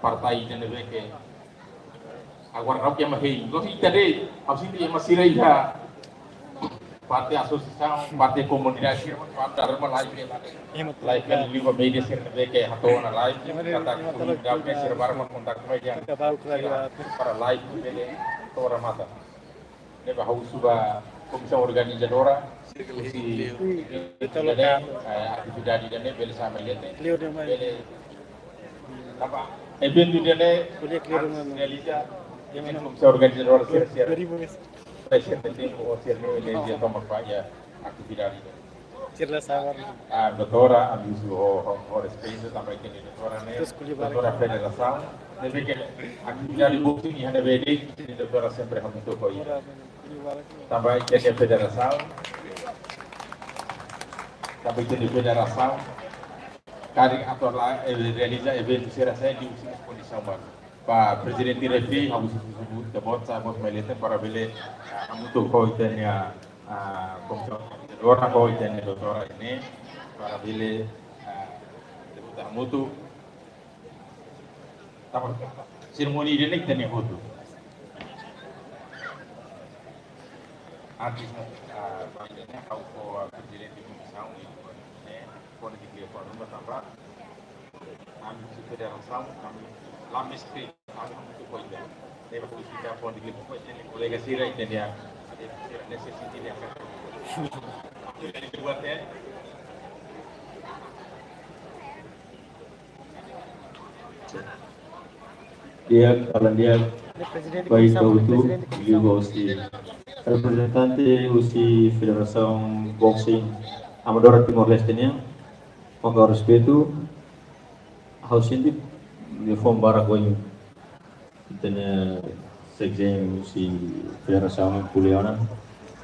partai ida ne'ebé ke agora ha'u ke ema hein. Loos ita de'it, ha'u sente ema sira iha parte asosiasaun, parte komunidade sira, parte arma live, live liuliu ba média sira ne'ebé ke hato'o ona live, katak komunidade sira barak mak kontaktu mai dehan sira para live bele to'o matan. Ne'ebé ha'u husu ba komisaun organizadora, husi ida-ne'e, eh, atividade ida-ne'e bele sai mai leten, bele, apa, eventu ida-ne'e, realiza, komisaun organizadora sira, sira, sira, sira, tempu, sira, ne'e, ne'e, sira toma ba iha atividade ida-ne'e. Sira la sabar. Ah, doutora, ami husu ho, ho, ho respeitu, tanba ita-nia doutora ne'e, terus kuliah balik. Doutora federasaun, ne'ebé ke atividade boxing iha ne'ebé de'it, ita-nia doutora sempre hamutuk ho ita. Doutora, kuliah balik. Tanba ita-nia federasaun, tanba ita-nia federasaun, karik atu la, eh, realiza eventu sira-ne'e liuhusi kondisaun balu. Ba prezidente refere, ha'u husu, husu ita-boot, ita-boot mai leten para bele, ah, hamutuk ho ita-nia, ah, komisaun organizadora, ho ita-nia doutora ne'e, para bele, ah, ita-boot hamutuk. Tanba serimónia ida-ne'e ita-nia hotu. Antes, ah, ba ida-ne'e, ha'u ho, ah, prezidente komisaun, ne'e, kona-ba di'ak liu fó ruma tanba ami husi federasaun, ami la mesti, ami husi koida. Ne'ebé husi ka pon di lipo koida, ita-nia kolega sira, ita-nia, sira ne'e sira sente di'ak. Di'ak, kalan di'ak, prezidente ba komisaun, ita hotu, prezidente komisaun. Liuhusi reprezentante husi Federasaun Boxing Amadora Timor-Leste nian, ho respeitu, ha'u sente liafuan barak ohin. Ita-nia sekjen husi federasaun ko'alia ona,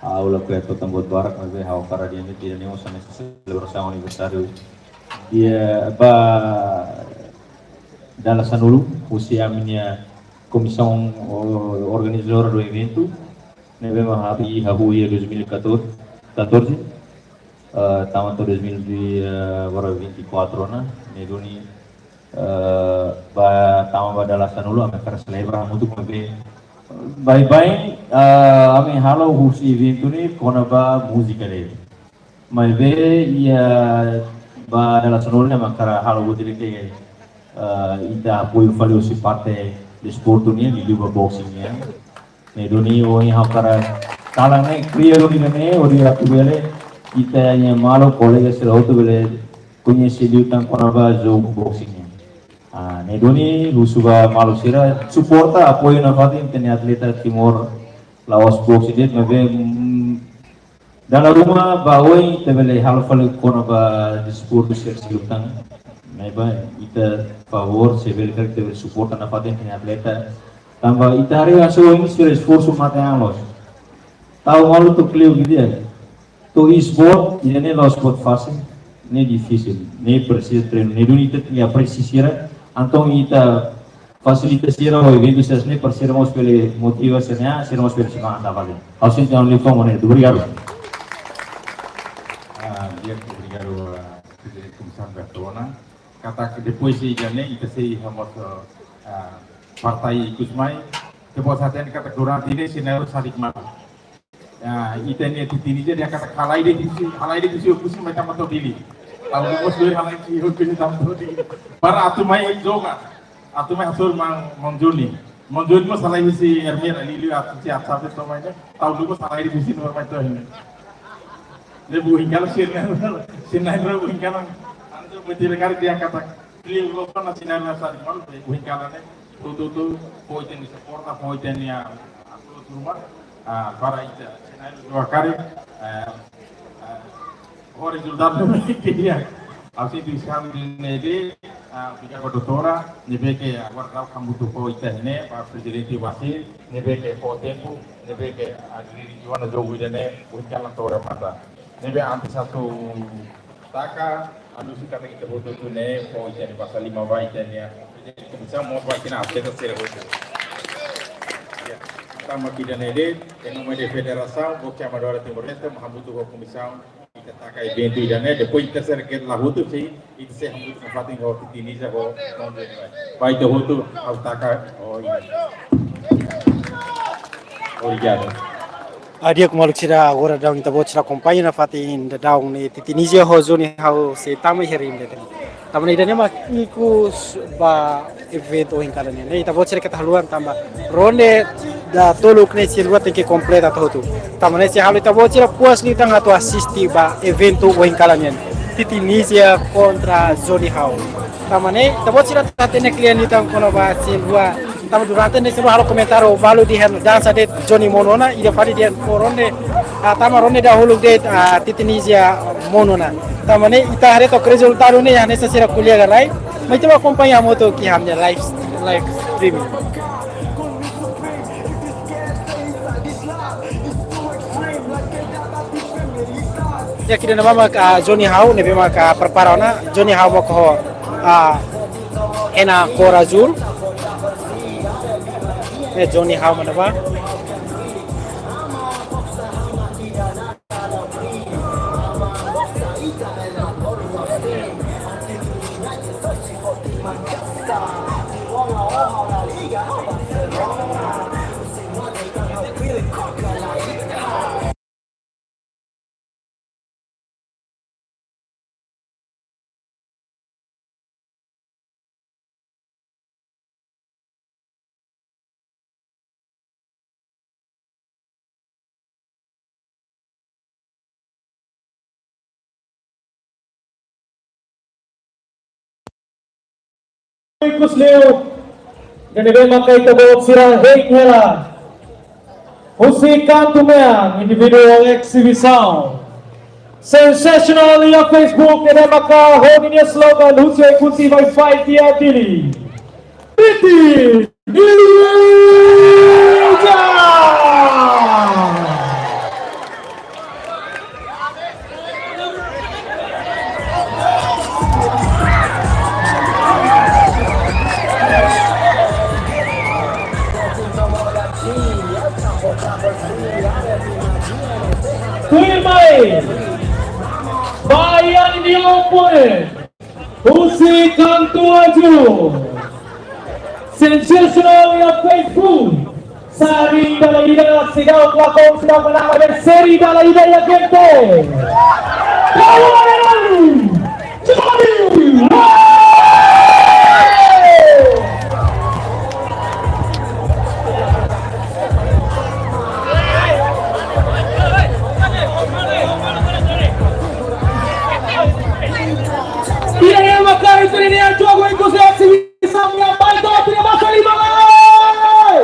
ha'u lakohi hato'o tan buat barak, maibé ha'u hakarak dehan ida-ne'e mós hanesan selebrasaun aniversáriu di'ak ba dala sanulu, husi ami-nia komisaun o-, organizadora do eventu, ne'ebé mak hahú iha dois mil e catorze, catorze, eh, tama to'o dois mil e, eh, agora vinte e quatro ona, ne'e duni, eh, ba tama ba dala sanulu, ami hakarak selebra hamutuk, maibé baibain, eh, ami halo husi eventu ne'e kona-ba múzika de'it. Maibé iha ba dala sanulu ne'e ami hakarak halo buat ida ke, eh, ita apoiu fali husi parte desportu nian, liuliu ba boxing nian. Ne'e duni ohin ha'u hakarak kalan ne'e kria duni ne'e, hodi atu bele ita-nia maluk kolega sira hotu bele koñese liután kona-ba jogu boxing nian. Ah, ne'e duni husu ba maluk sira suporta, apoiu nafatin ita-nia atleta Timor la'ós boxing de'it, maibé, mm, dala ruma ba oin ita bele halo fali kona-ba desportu sira seluk tan. Ne'ebé ita favór, se bele karik ita bele suporta nafatin ita-nia atleta. Tanba ita haree hanesan oin sira esforsu mate-an loos. Tau malu to'o kleur gitu ya. To'o esporte, ida-ne'e la'ós buat fasil, ne'e difisil, ne'e presiza treinu, ne'e duni ita tenke apresiasi sira, entaun ita fasilita sira ho eventu sira-ne'e para sira mós bele motiva sira-nia an, sira mós bele semangat nafatin. Ha'u sente ha'u-nia liafuan ne'e. Obrigadu. Ah, di'ak, obrigadu, ah, Prezidente Komisaun Bertona. Katak depois de ida-ne'e, ita sei iha mós, ah, partida ikus mai. Depois até katak durante ne'e, sira-ne'e sadik malu. Ah, ita-nia Titi Nizia dehan katak halai de'it husi, halai de'it husi Oekusi mai tama to'o Dili. Ha'u mós lori halai husi Oekusi tama to'o Dili. Para atu mai joga. Atu mai hasoru maun, maun Joni. Maun Joni mós halai husi Ermera, liuliu atu si atu sabe to'o mai ne'e. Ha'u mós halai de'it husi Timor mai to'o ne'e. Ne'e buin kala sira-ne'e, sira-ne'e buin kala. Entaun buat ida karik dehan katak. Liu lo sana sira-ne'e sadik malu, buin kala ne'e. Tutu tu, fó ita-nia suporta, fó ita-nia, ah, apoiu ruma, ah, para ita. Sira-ne'e dua kali, eh, eh, ho rezultadu ne'e ke dia. Ha'u sente sabi ne'e de'it, ah, obrigadu ba doutora, ne'ebé ke agora daudaun hamutuk ho ita ne'e, ba prezidente Wasil, ne'ebé ke fó tempu, ne'ebé ke adiri joana jogu ida-ne'e, buin kala to'o remata. Ne'ebé antes atu taka, anu sira katak ita hotu-hotu ne'e, fó ita-nia basa liman ba ita-nia, ita-nia komisaun mós ba ita-nia atleta sira hotu. Ya, tanba ida-ne'e de'it, em nome de Federação Boxe Amadora Timor-Leste, mak hamutuk ho komisaun, ita taka eventu ida-ne'e, depois ita sei ke la hotu sei, ita sei hamutuk nafatin ho Titi Nizia ho, ho, ba ita hotu, ha'u taka, oh, iya. Obrigadu. Ah, di'ak maluk sira, agora daudaun ita-boot sira akompaña nafatin daudaun ne'e Titi Nizia ho Joni ha'u sei tama iha ringu de'it. Tanba ne'e ida-ne'e mak ikus ba eventu ohin kala ne'e. Ne'e ita-boot sira keta haluha tanba ronde datoluk ne'e sira rua tenke kompleta to'o hotu. Tanba ne'e sei halo ita-boot sira puas liután atu asiste ba eventu ohin kala ne'e. Titi Nizia kontra Joni Hau. Tanba ne'e ita-boot sira hatene kle'an liután kona-ba sira rua Tanba durante ne'e sira halo komentáriu balu dehan dansa de'it Johnny monu ona, ida fali dehan fó ronde, ah, tama ronde dahuluk de'it, ah, Titi Nija monu ona. Tanba ne'e ita haree took rezultadu ne'e hanesan sira ko'alia ka lae, mas ita bá akompaña hamutuk iha ami-nia live, live streaming. Ya, ida-ne'e mak, ah, Johnny Hau, ne'ebé mak, ah, prepara ona, Johnny Hau mak ho, ah, hena kór azúl. Ya, Johnny Hau mana ba? Ikus liu, ida-ne'ebé maka ita-boot sira hein hela. Husi kantu mean, individual exhibition. Sensational iha Facebook, ne'ebé maka ho ninia slogan, husi Oekusi vai fight iha Dili. Titi Nija! Tuirmai, ba iha ninia opponent, husi kantu azúl. Sensational iha Facebook. Sari dala ida, seidauk lakon, seidauk manán, maibé seri dala ida iha game. Kawan, Johnny Hau! Ida-ne'e mak karik ita-nia jogu ikus liu, exibisaun iha Baitotu, nia masa lima lai.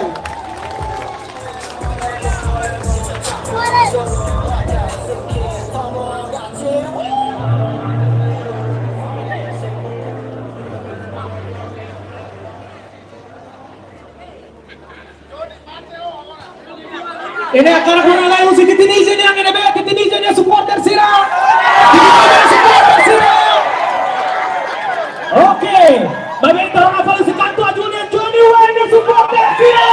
Ida-ne'e hakarak ona lai husi Titi Nija nian, ne'ebé Titi Nija nia supporter sira. Titi Nija nia supporter sira. Oke. Maibé ita rona fali husi kantu azúl nian, Johnny Hau nia supporter sira.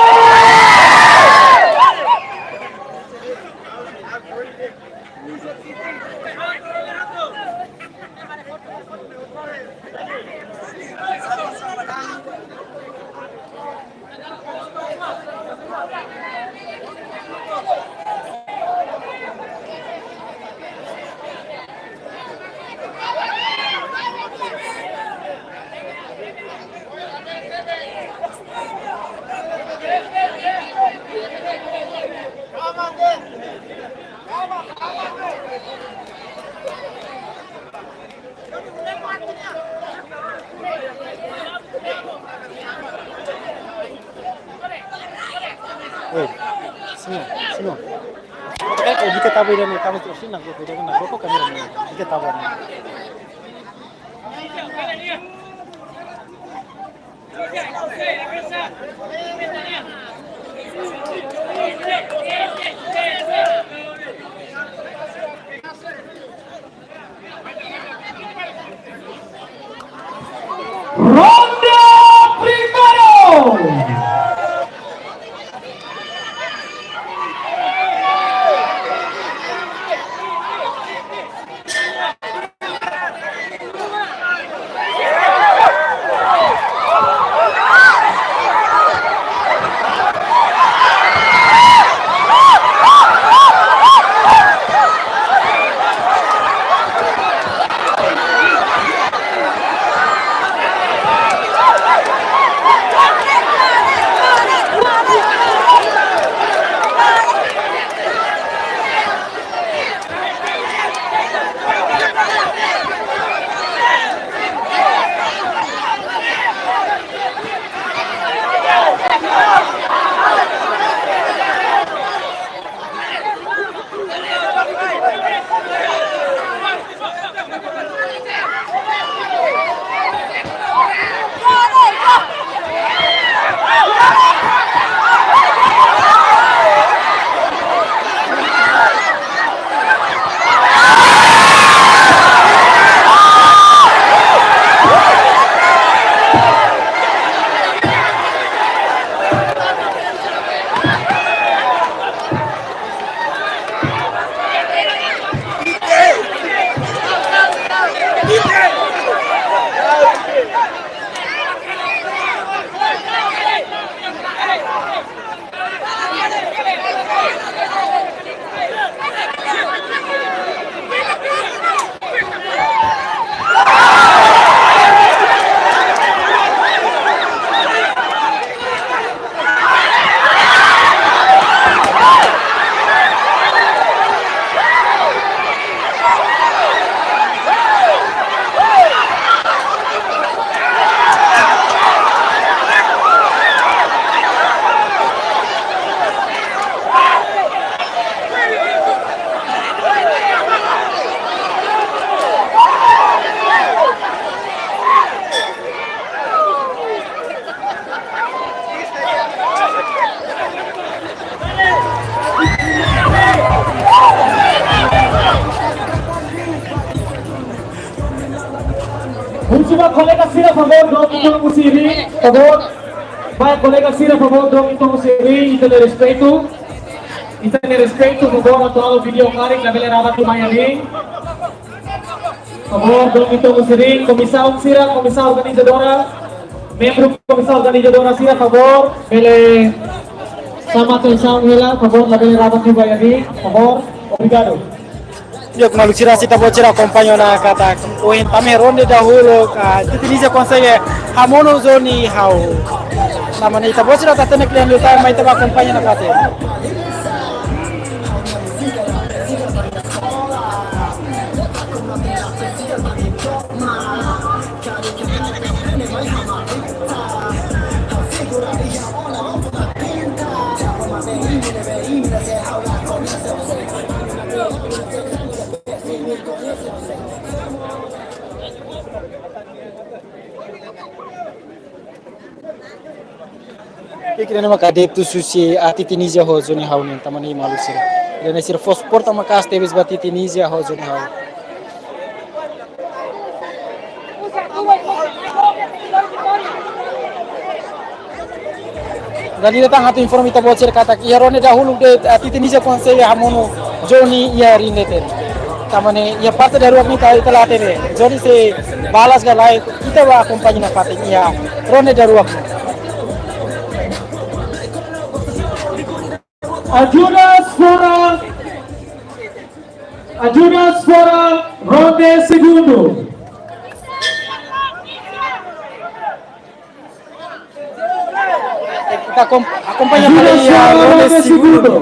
Oi, senhor, senhor. Eh, eh, kita tabu ini, tabu terus ini, nak gua, gua, gua, gua, kamera ini, kita tabu ini. Ronde primeiru. Suba kolega sira, favór, domin ita-nia ring, favór. Ba kolega sira, favór, domin ita-nia ring, ita-nia respeitu. Ita-nia respeitu, favór, atu halo vídeo karik, labele rabak iha ring. Favór, domin ita-nia ring, komisaun sira, komisaun organizadora, membru komisaun organizadora sira, favór, bele xama atensaun hela, favór, labele rabak iha ring, favór, obrigadu. Di'ak, maluk sira, se ita-boot sira akompaña ona katak ohin tama iha ronde dahuluk, ah, Titaniza konsege hamonu Joni Hau. Tanba ne'e ita-boot sira atu hatene kle'an liután, mai ita bá akompaña nafatin. Di'ak, ida-ne'e mak adeptus husi, ah, Titaniza ho Joni Hau nian, tanba ne'e maluk sira. Ida-ne'e sira fó suporta maka'as tebes ba Titaniza ho Joni Hau. Dala ida tan atu informa ita-boot sira katak iha ronde dahuluk de'it, ah, Titaniza konsege hamonu Joni iha ring leten. Tanba ne'e iha parte daruak ne'e ita, ita la hatene Joni sei balas ka lae, ita bá akompaña nafatin iha ronde daruak. Ajuda suara, ajuda suara, ronde segundu. Ita akom-, akompaña fali, ah, ronde segundu.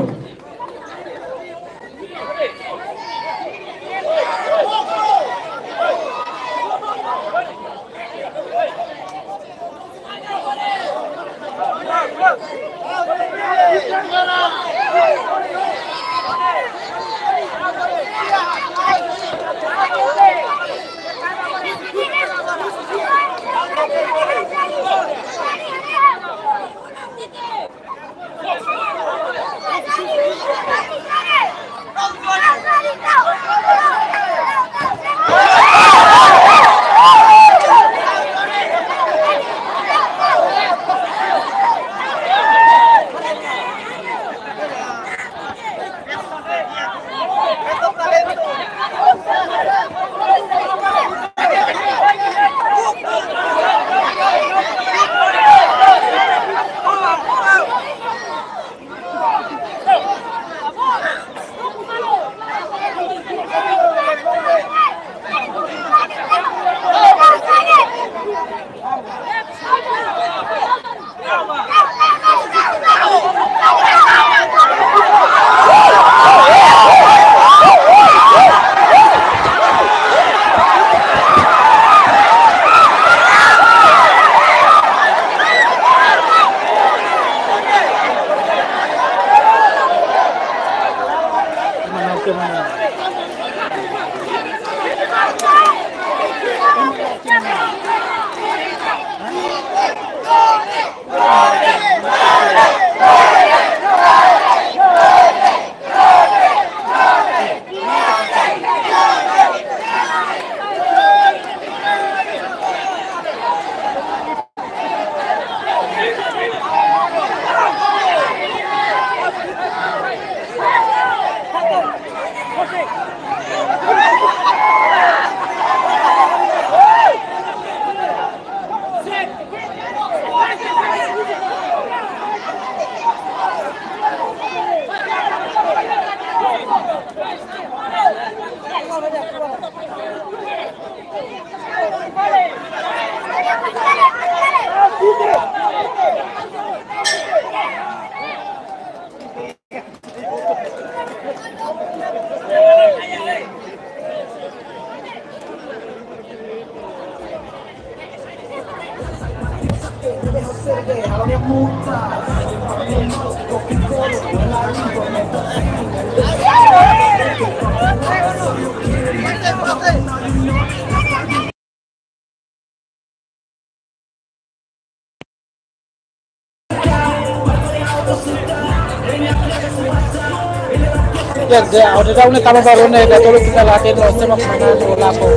Ya, de, ode da une tama ba ronde datoluk ita la hatene no sé mak manán no la fó.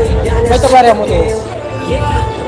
Mai ita bá haree hamutuk.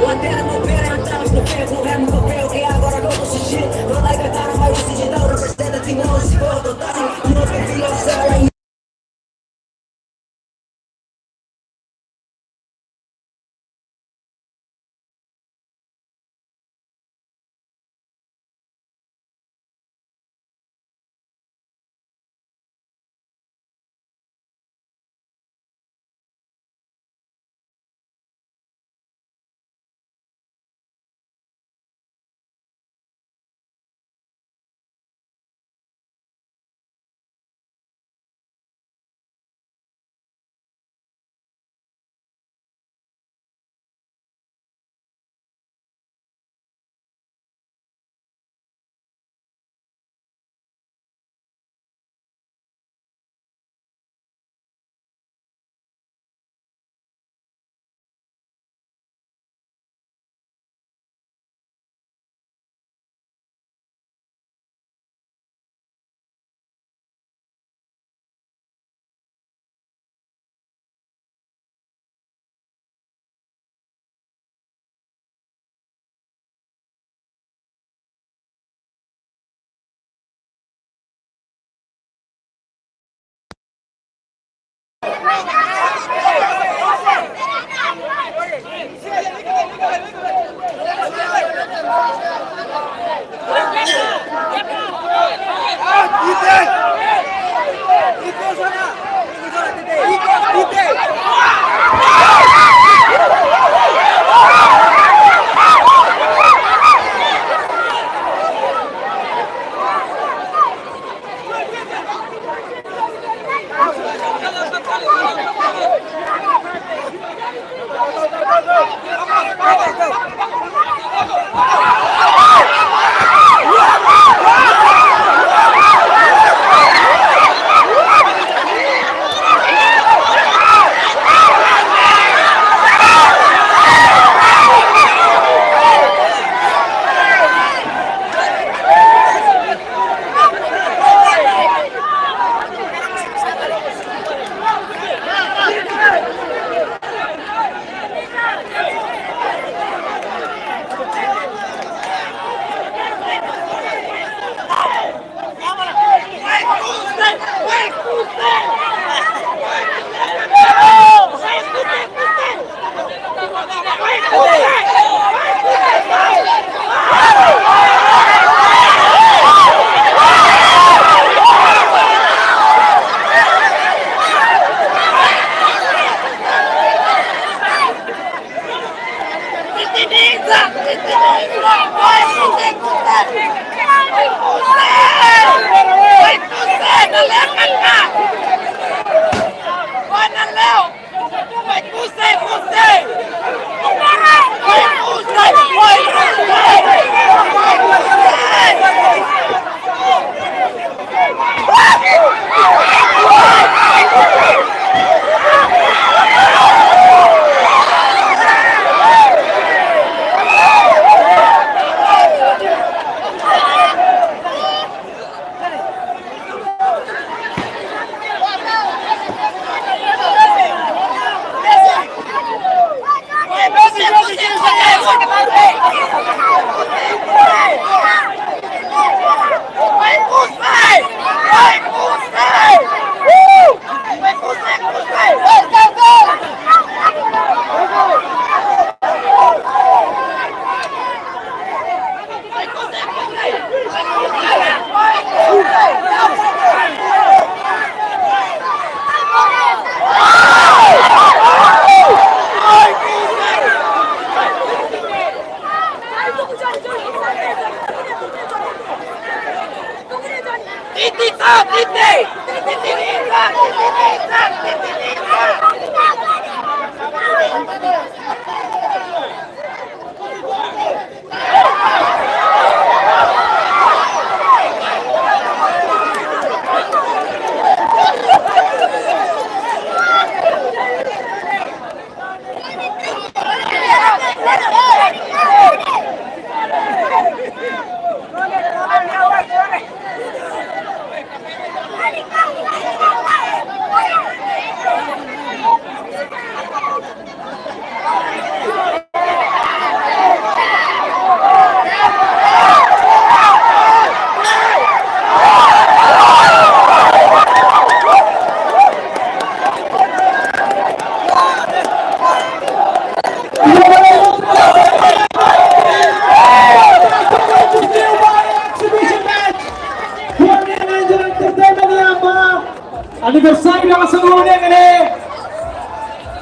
Aniversáriu ida maka sanulu nian ne'e.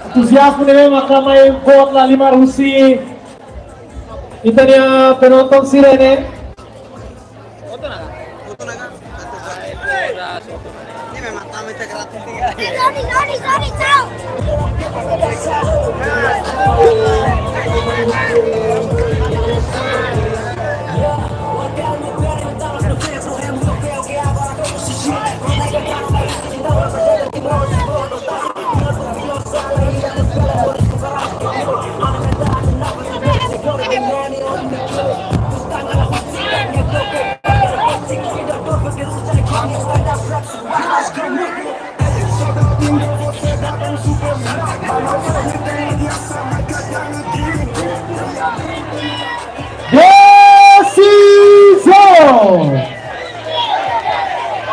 Entuziazmu ne'e maka mai boot la halimar husi ita-nia penonton sira ne'e. Decisão!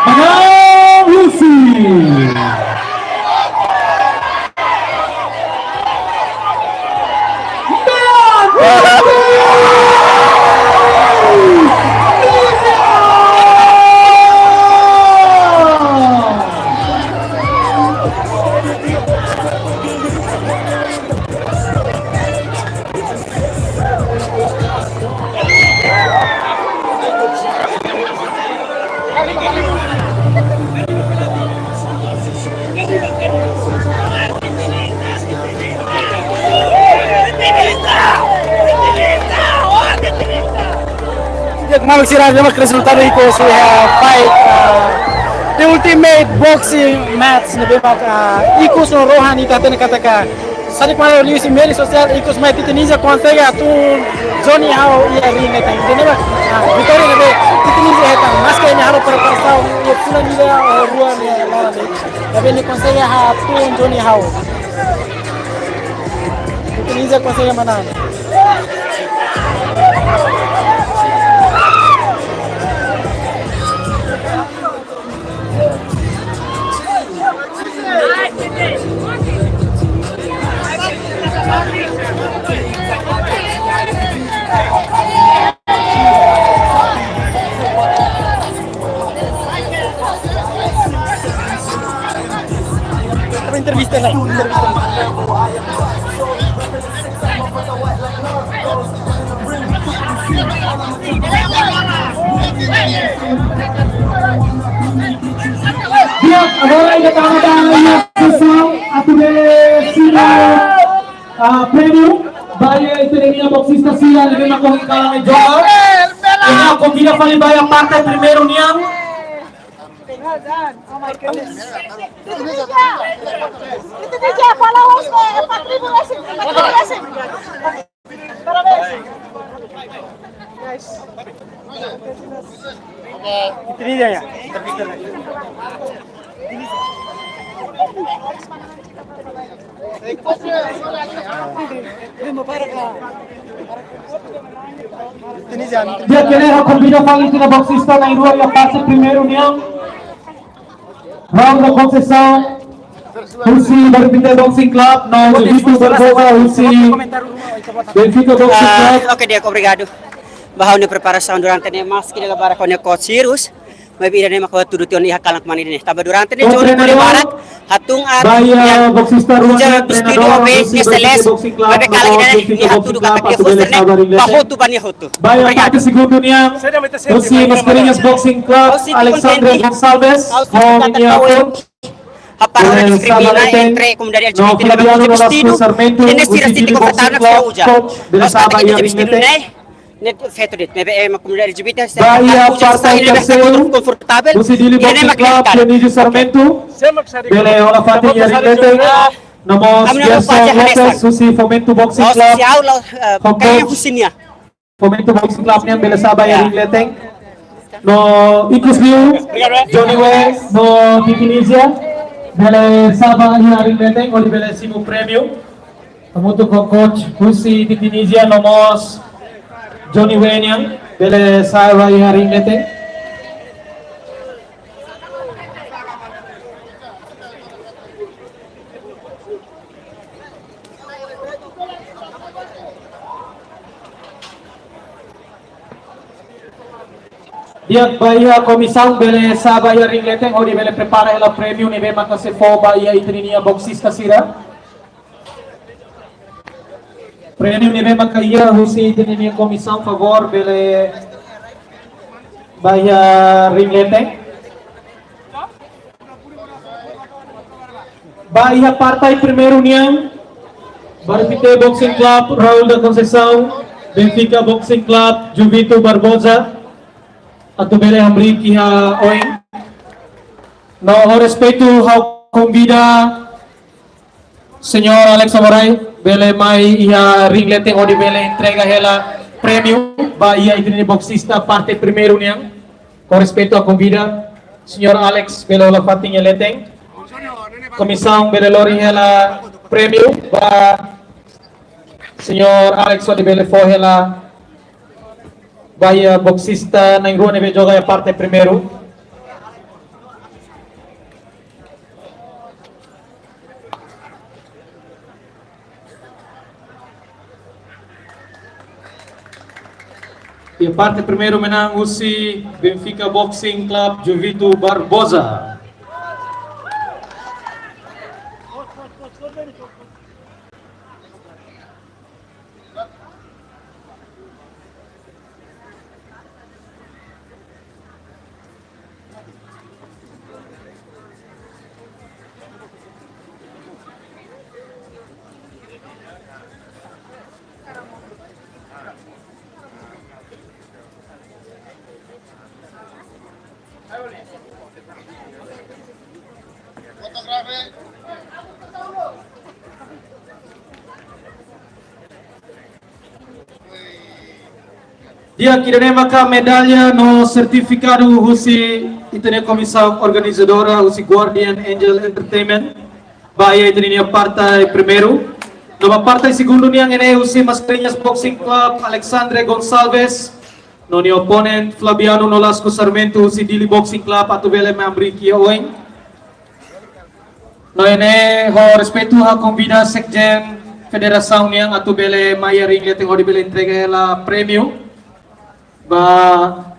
Manán husi Di'ak, maluk sira, ne'e mak rezultadu ikus iha fight, ah, The Ultimate Boxing Match ne'ebé mak, ah, ikus no rohan ita hatene katak, ah, sadik malu liuhusi media sosiál ikus mai Titi Ninja konsege hatún Johnny Hau iha ring ne'e tan. Ida-ne'e mak, ah, vitória ne'ebé Titi Ninja hetan, maske nia halo preparasaun iha fulan ida ou rua nia laran ne'e. Tapi nia konsege hatún Johnny Hau. Titi Ninja konsege manán. Entrevista lah, entrevista. Di'ak, agora ita tama-tama iha sesaun atu bele simu, ah, prémiu ba ita-nia boksista sira ne'ebé mak ohin kalan joga. Ita konvida fali ba iha parte primeiru nian. Itu dia, followers, eh, empat ribu lesson, empat ribu lesson. Itu dia ya. Di'ak, ita konvida fali ita-nia boksista na'in-rua iha fase primeiru nian. Raul da Conceição, husi Barupite Boxing Club, no Vito Barbosa, husi Benfica Boxing Club. Ah, oke, di'ak, obrigadu. Ba ha'u-nia preparasaun durante ne'e maski dala barak ho nia coach sira, maibé ida-ne'e mak hatudu tiha ona iha kalan kmanek ne'e. Tanba durante ne'e Johnny Hau barak hatún ar ba iha boksista rua nian, treinadór husi Barupite Boxing Club, maibé kala ida-ne'e nia hatudu katak nia forsa ne'e ba hotu, ba nia hotu. Ba iha parte segundu nian, husi Mascarenhas Boxing Club, Alexandre Gonçalves ho ninia coach. Hapara ona diskrimina entre komunidade L G B T, no Flaviano Nolasco Sarmento, husi Dili Boxing Club, coach, bele sa'e ba iha ring leten. Ne'e feto de'it, maibé ema komunidade L G B T, ba iha parte terseiru, husi Dili Boxing Club, Dionísio Sarmento, bele hola fatin iha ring leten. No mós Gerson Lopes, husi Fomento Boxing Club, ho coach. Fomento Boxing Club nian bele sa'e ba iha ring leten. No ikus liu, Johnny Way no Titi Ninja bele sa'e ba iha ring leten, hodi bele simu prémiu. Hamutuk ho coach husi Titi Ninja no mós Johnny Way nian bele sa'e ba iha ring leten. Di'ak, ba iha komisaun bele sa'e ba iha ring leten hodi bele prepara hela prémiu ne'ebé maka sei fó ba iha ita-nia boksista sira. Prémiu ne'ebé maka iha husi ita-nia komisaun, favór bele ba iha ring leten. Ba iha partai primeiru nian, Barufité Boxing Club, Raul da Conceição, Benfica Boxing Club, Juvito Barbosa, atu bele hamriik iha oin. No ho respeitu ha'u konvida Señór Alex Amorai, bele mai iha ring leten hodi bele entrega hela prémiu ba iha ita-nia boksista partai primeiru nian. Ho respeitu ha'u konvida Señór Alex bele hola fatin iha leten. Komisaun bele lori hela prémiu ba Señór Alex hodi bele fó hela ba iha boksista na'in-rua ne'ebé joga iha partai primeiru. Iha partai primeiru manán husi Benfica Boxing Club, Juvito Barbosa. Di'ak, ida-ne'e maka medalla no sertifikadu husi ita-nia komisaun organizadora husi Guardian Angel Entertainment ba iha ita-nia partai primeiru. No ba partai segundu nian ne'e husi Mascarenhas Boxing Club, Alexandre Gonçalves, no nia oponente Flaviano Nolasco Sarmento husi Dili Boxing Club, atu bele mai hamriik iha oin. No iha ne'e ho respeitu ha'u konvida sekjen federasaun nian atu bele mai iha ring leten hodi bele entrega hela prémiu ba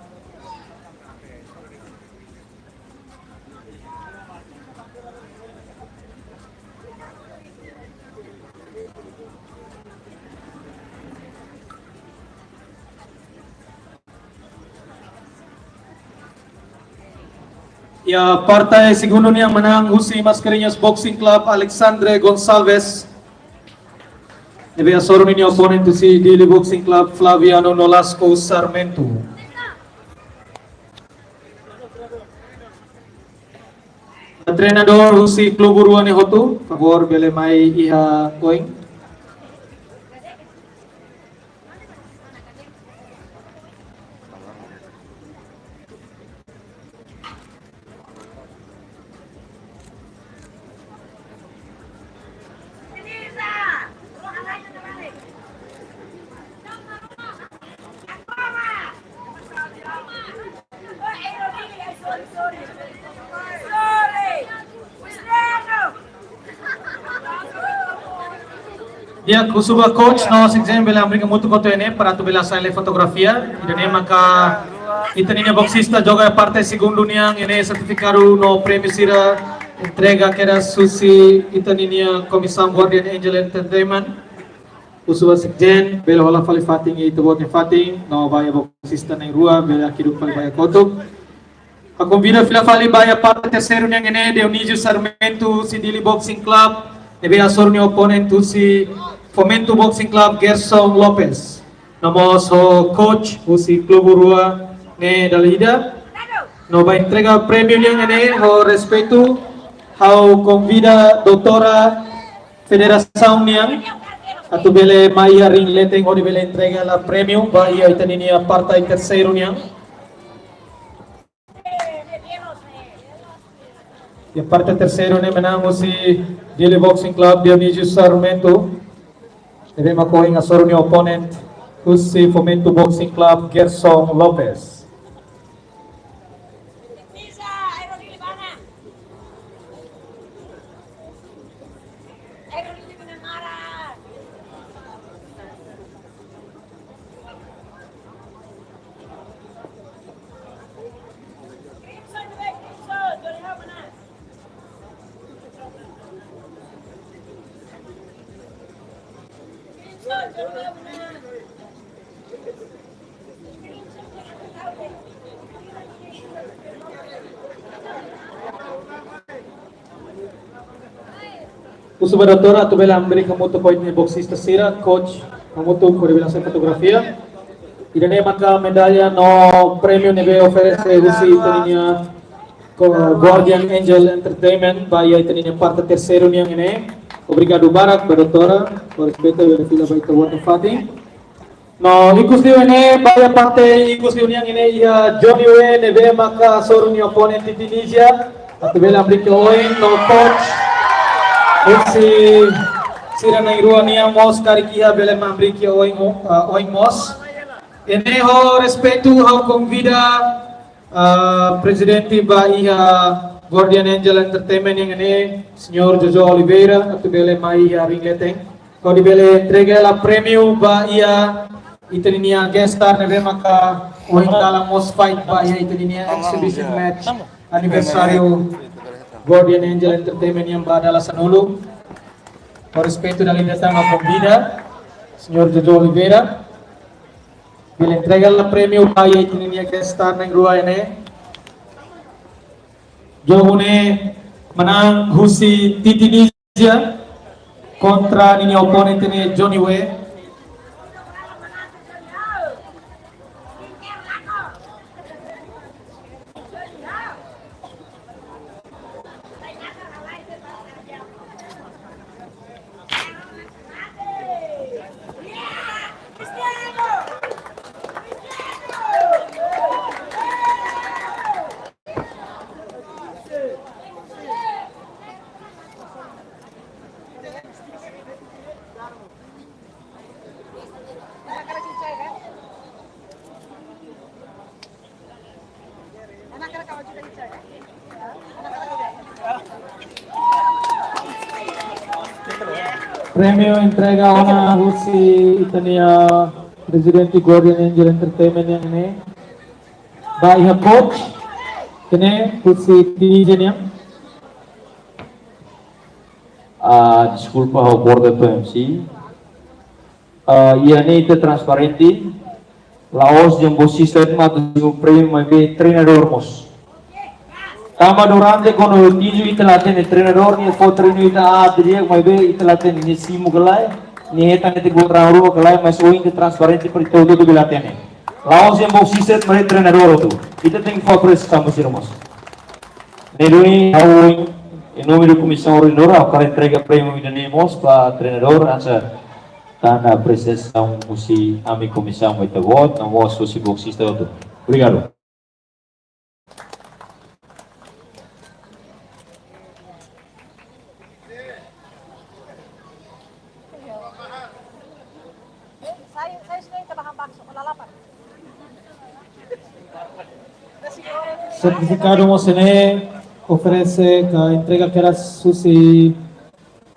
Iha partai segundu nian manán husi Mascarenhas Boxing Club, Alexandre Gonçalves. Ne'ebé hasoru ninia oponente husi Dili Boxing Club, Flaviano Nolasco Sarmento. Treinadór husi klube rua ne'e hotu, favór bele mai iha oin. Di'ak, husu ba coach no sekjen bele hamriik hamutuk ho ita-nia para atu bele hasai lai fotografia. Ida-ne'e maka ita-nia boksista joga partai segundu nian, ne'e sertifikadu no prémiu sira entrega kedas husi ita-nia komisaun Guardian Angel Entertainment. Husu ba sekjen bele hola fali fatin iha ita-boot nia fatin, no ba iha boksista na'in-rua bele hakiduk fali ba iha kotuk. Ha'u konvida fila fali ba iha partai terseiru nian ne'e Dionísio Sarmento husi Dili Boxing Club, ne'ebé hasoru nia oponente husi Fomento Boxing Club, Gerson Lopes. No mós ho coach husi klube rua ne'e dala ida. No ba entrega prémiu nian ne'e ho respeitu ha'u konvida doutora federasaun nian atu bele mai iha ring leten hodi bele entrega hela prémiu ba iha ita-nia partai terseiru nian. Iha partai terseiru ne'e manán husi Dili Boxing Club, Dionísio Sarmento. Ne'ebé maka ohin hasoru nia oponente husi Fomento Boxing Club, Gerson Lopes. Husu ba doutora atu bele hamriik hamutuk ho ita-nia boksista sira, coach hamutuk hodi bele hasai fotografia. Ida-ne'e maka medalla no prémiu ne'ebé oferese husi ita-nia ko-, Guardian Angel Entertainment ba iha ita-nia parte terseiru nian ne'e. Obrigadu barak ba doutora, ho respeitu bele fila ba ita-boot nia fatin. No ikus liu ne'e, ba iha parte ikus liu nian ne'e iha Johnny We ne'ebé maka hasoru nia oponente Titi Nizia. Atu bele hamriik oin no coach husi sira na'in-rua nian mós karik iha bele hamriik oin, ah, oin mós. Ne'e ho respeitu ha'u konvida, ah, prezidente ba iha Guardian Angel Entertainment nian ne'e, Señór Jojo Oliveira, atu bele mai iha ring leten. Hodi bele entrega hela prémiu ba iha ita-nia guest star ne'ebé maka ohin kalan mós fight ba iha ita-nia exhibition match aniversáriu Guardian Angel Entertainment nian ba dala sanulu. Ho respeitu dala ida tan ha'u konvida Señór Jojo Oliveira bele entrega hela prémiu ba iha ita-nia guest star na'in-rua ne'e. Jogu ne'e manán husi Titi Nizia kontra ninia oponente ne'e Johnny We. Prémiu entrega ona husi ita-nia prezidente Guardian Angel Entertainment nian ne'e. Ba iha coach, ida-ne'e husi T J nian. Ah, deskulpa, ha'u korta tiha M C. Ah, iha ne'e ita transparente. La'ós dehan boksista de'it mak atu simu prémiu, maibé treinadór mós. Tanba durante kuandu roteiju ita la hatene treinadór nia fó treinu ita aat didi'ak, maibé ita la hatene nia simu ka lae, nia hetan ita kontra rua ka lae, mas ohin ita transparente para ita hotu-hotu bele hatene. La'ós dehan boksista de'it maibé treinadór hotu. Ita tenke fó apresiasaun ba sira mós. Ne'e duni ha'u, em nome da comissão organizadora, ha'u hakarak entrega prémiu ida-ne'e mós ba treinadór, hanesan tanda apresiasaun husi ami komisaun ba ita-boot, no mós husi boksista hotu. Obrigadu. Sertifikadu mós ne'e oferese ka entrega kedas husi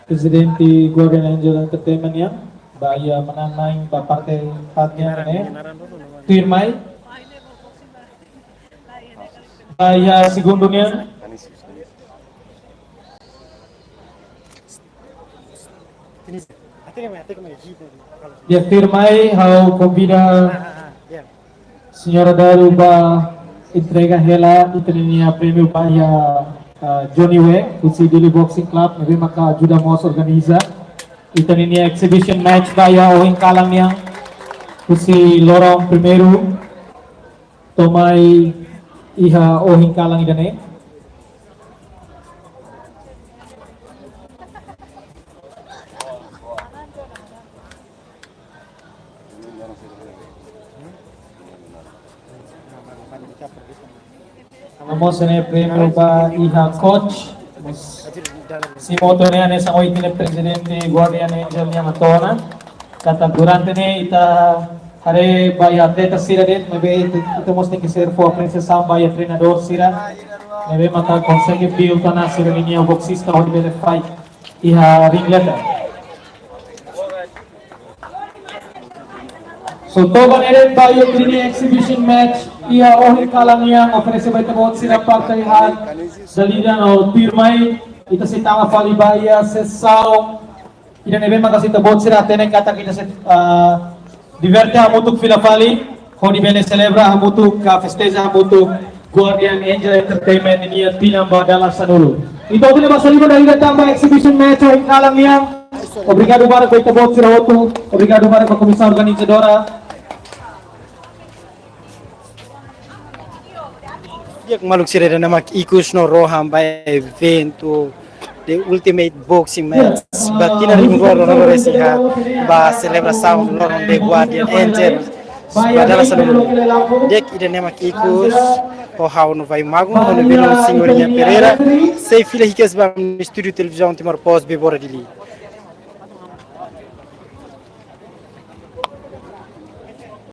prezidente Guardian Angel Entertainment nian, ba iha manán-na'in ba parte haat nian ne'e. Tuirmai. Ba iha segundu nian. Iha tuirmai ha'u konvida Señora Daru ba entrega hela ita-nia prémiu ba iha, ah, Johnny We, husi Dili Boxing Club, ne'ebé maka ajuda mós organiza ita-nia exhibition match ba iha ohin kalan nian, husi loron primeiru to'o mai iha ohin kalan ida-ne'e. Mós ne'e prémiu ba iha coach. Simu tiha ona hanesan ohin ita-nia prezidente Guardian Angel nian hato'o ona. Katak durante ne'e ita haree ba iha atleta sira de'it, maibé ita, ita mós tenke ser fó apresiasaun ba iha treinadór sira ne'ebé maka konsege build ona sira-nia boksista hodi bele fight iha ring leten. So, to'o ba ne'e de'it ba iha ita-nia exhibition match iha ohin kalan nian oferese ba ita-boot sira parte haat, dala ida no tuirmai ita sei tama fali ba iha sesaun Ida ne'ebé maka ita-boot sira hatene katak ita sei, ah, diverte hamutuk fila fali, hodi bele selebra hamutuk ka festeja hamutuk Guardian Angel Entertainment ninia tinan ba dala sanulu. Entaun, ida-ne'e mak solimar dala ida tan ba exhibition match iha kalan nian. Obrigadu barak ba ita-boot sira hotu, obrigadu barak ba komisaun organizadora. Di'ak maluk sira, ida-ne'e mak ikus no rohan ba eventu The Ultimate Boxing Match ba tinan rihun rua ruanulu-resin-haat, ba selebrasaun loron The Guardian Angel ba dala sanulu. Di'ak, ida-ne'e mak ikus, ho ha'u Novai Magun, ho ha'u-nia belun Senhorinha Pereira, sei fila hikas ba estúdiu televizaun Timor Post, Bebora Dili.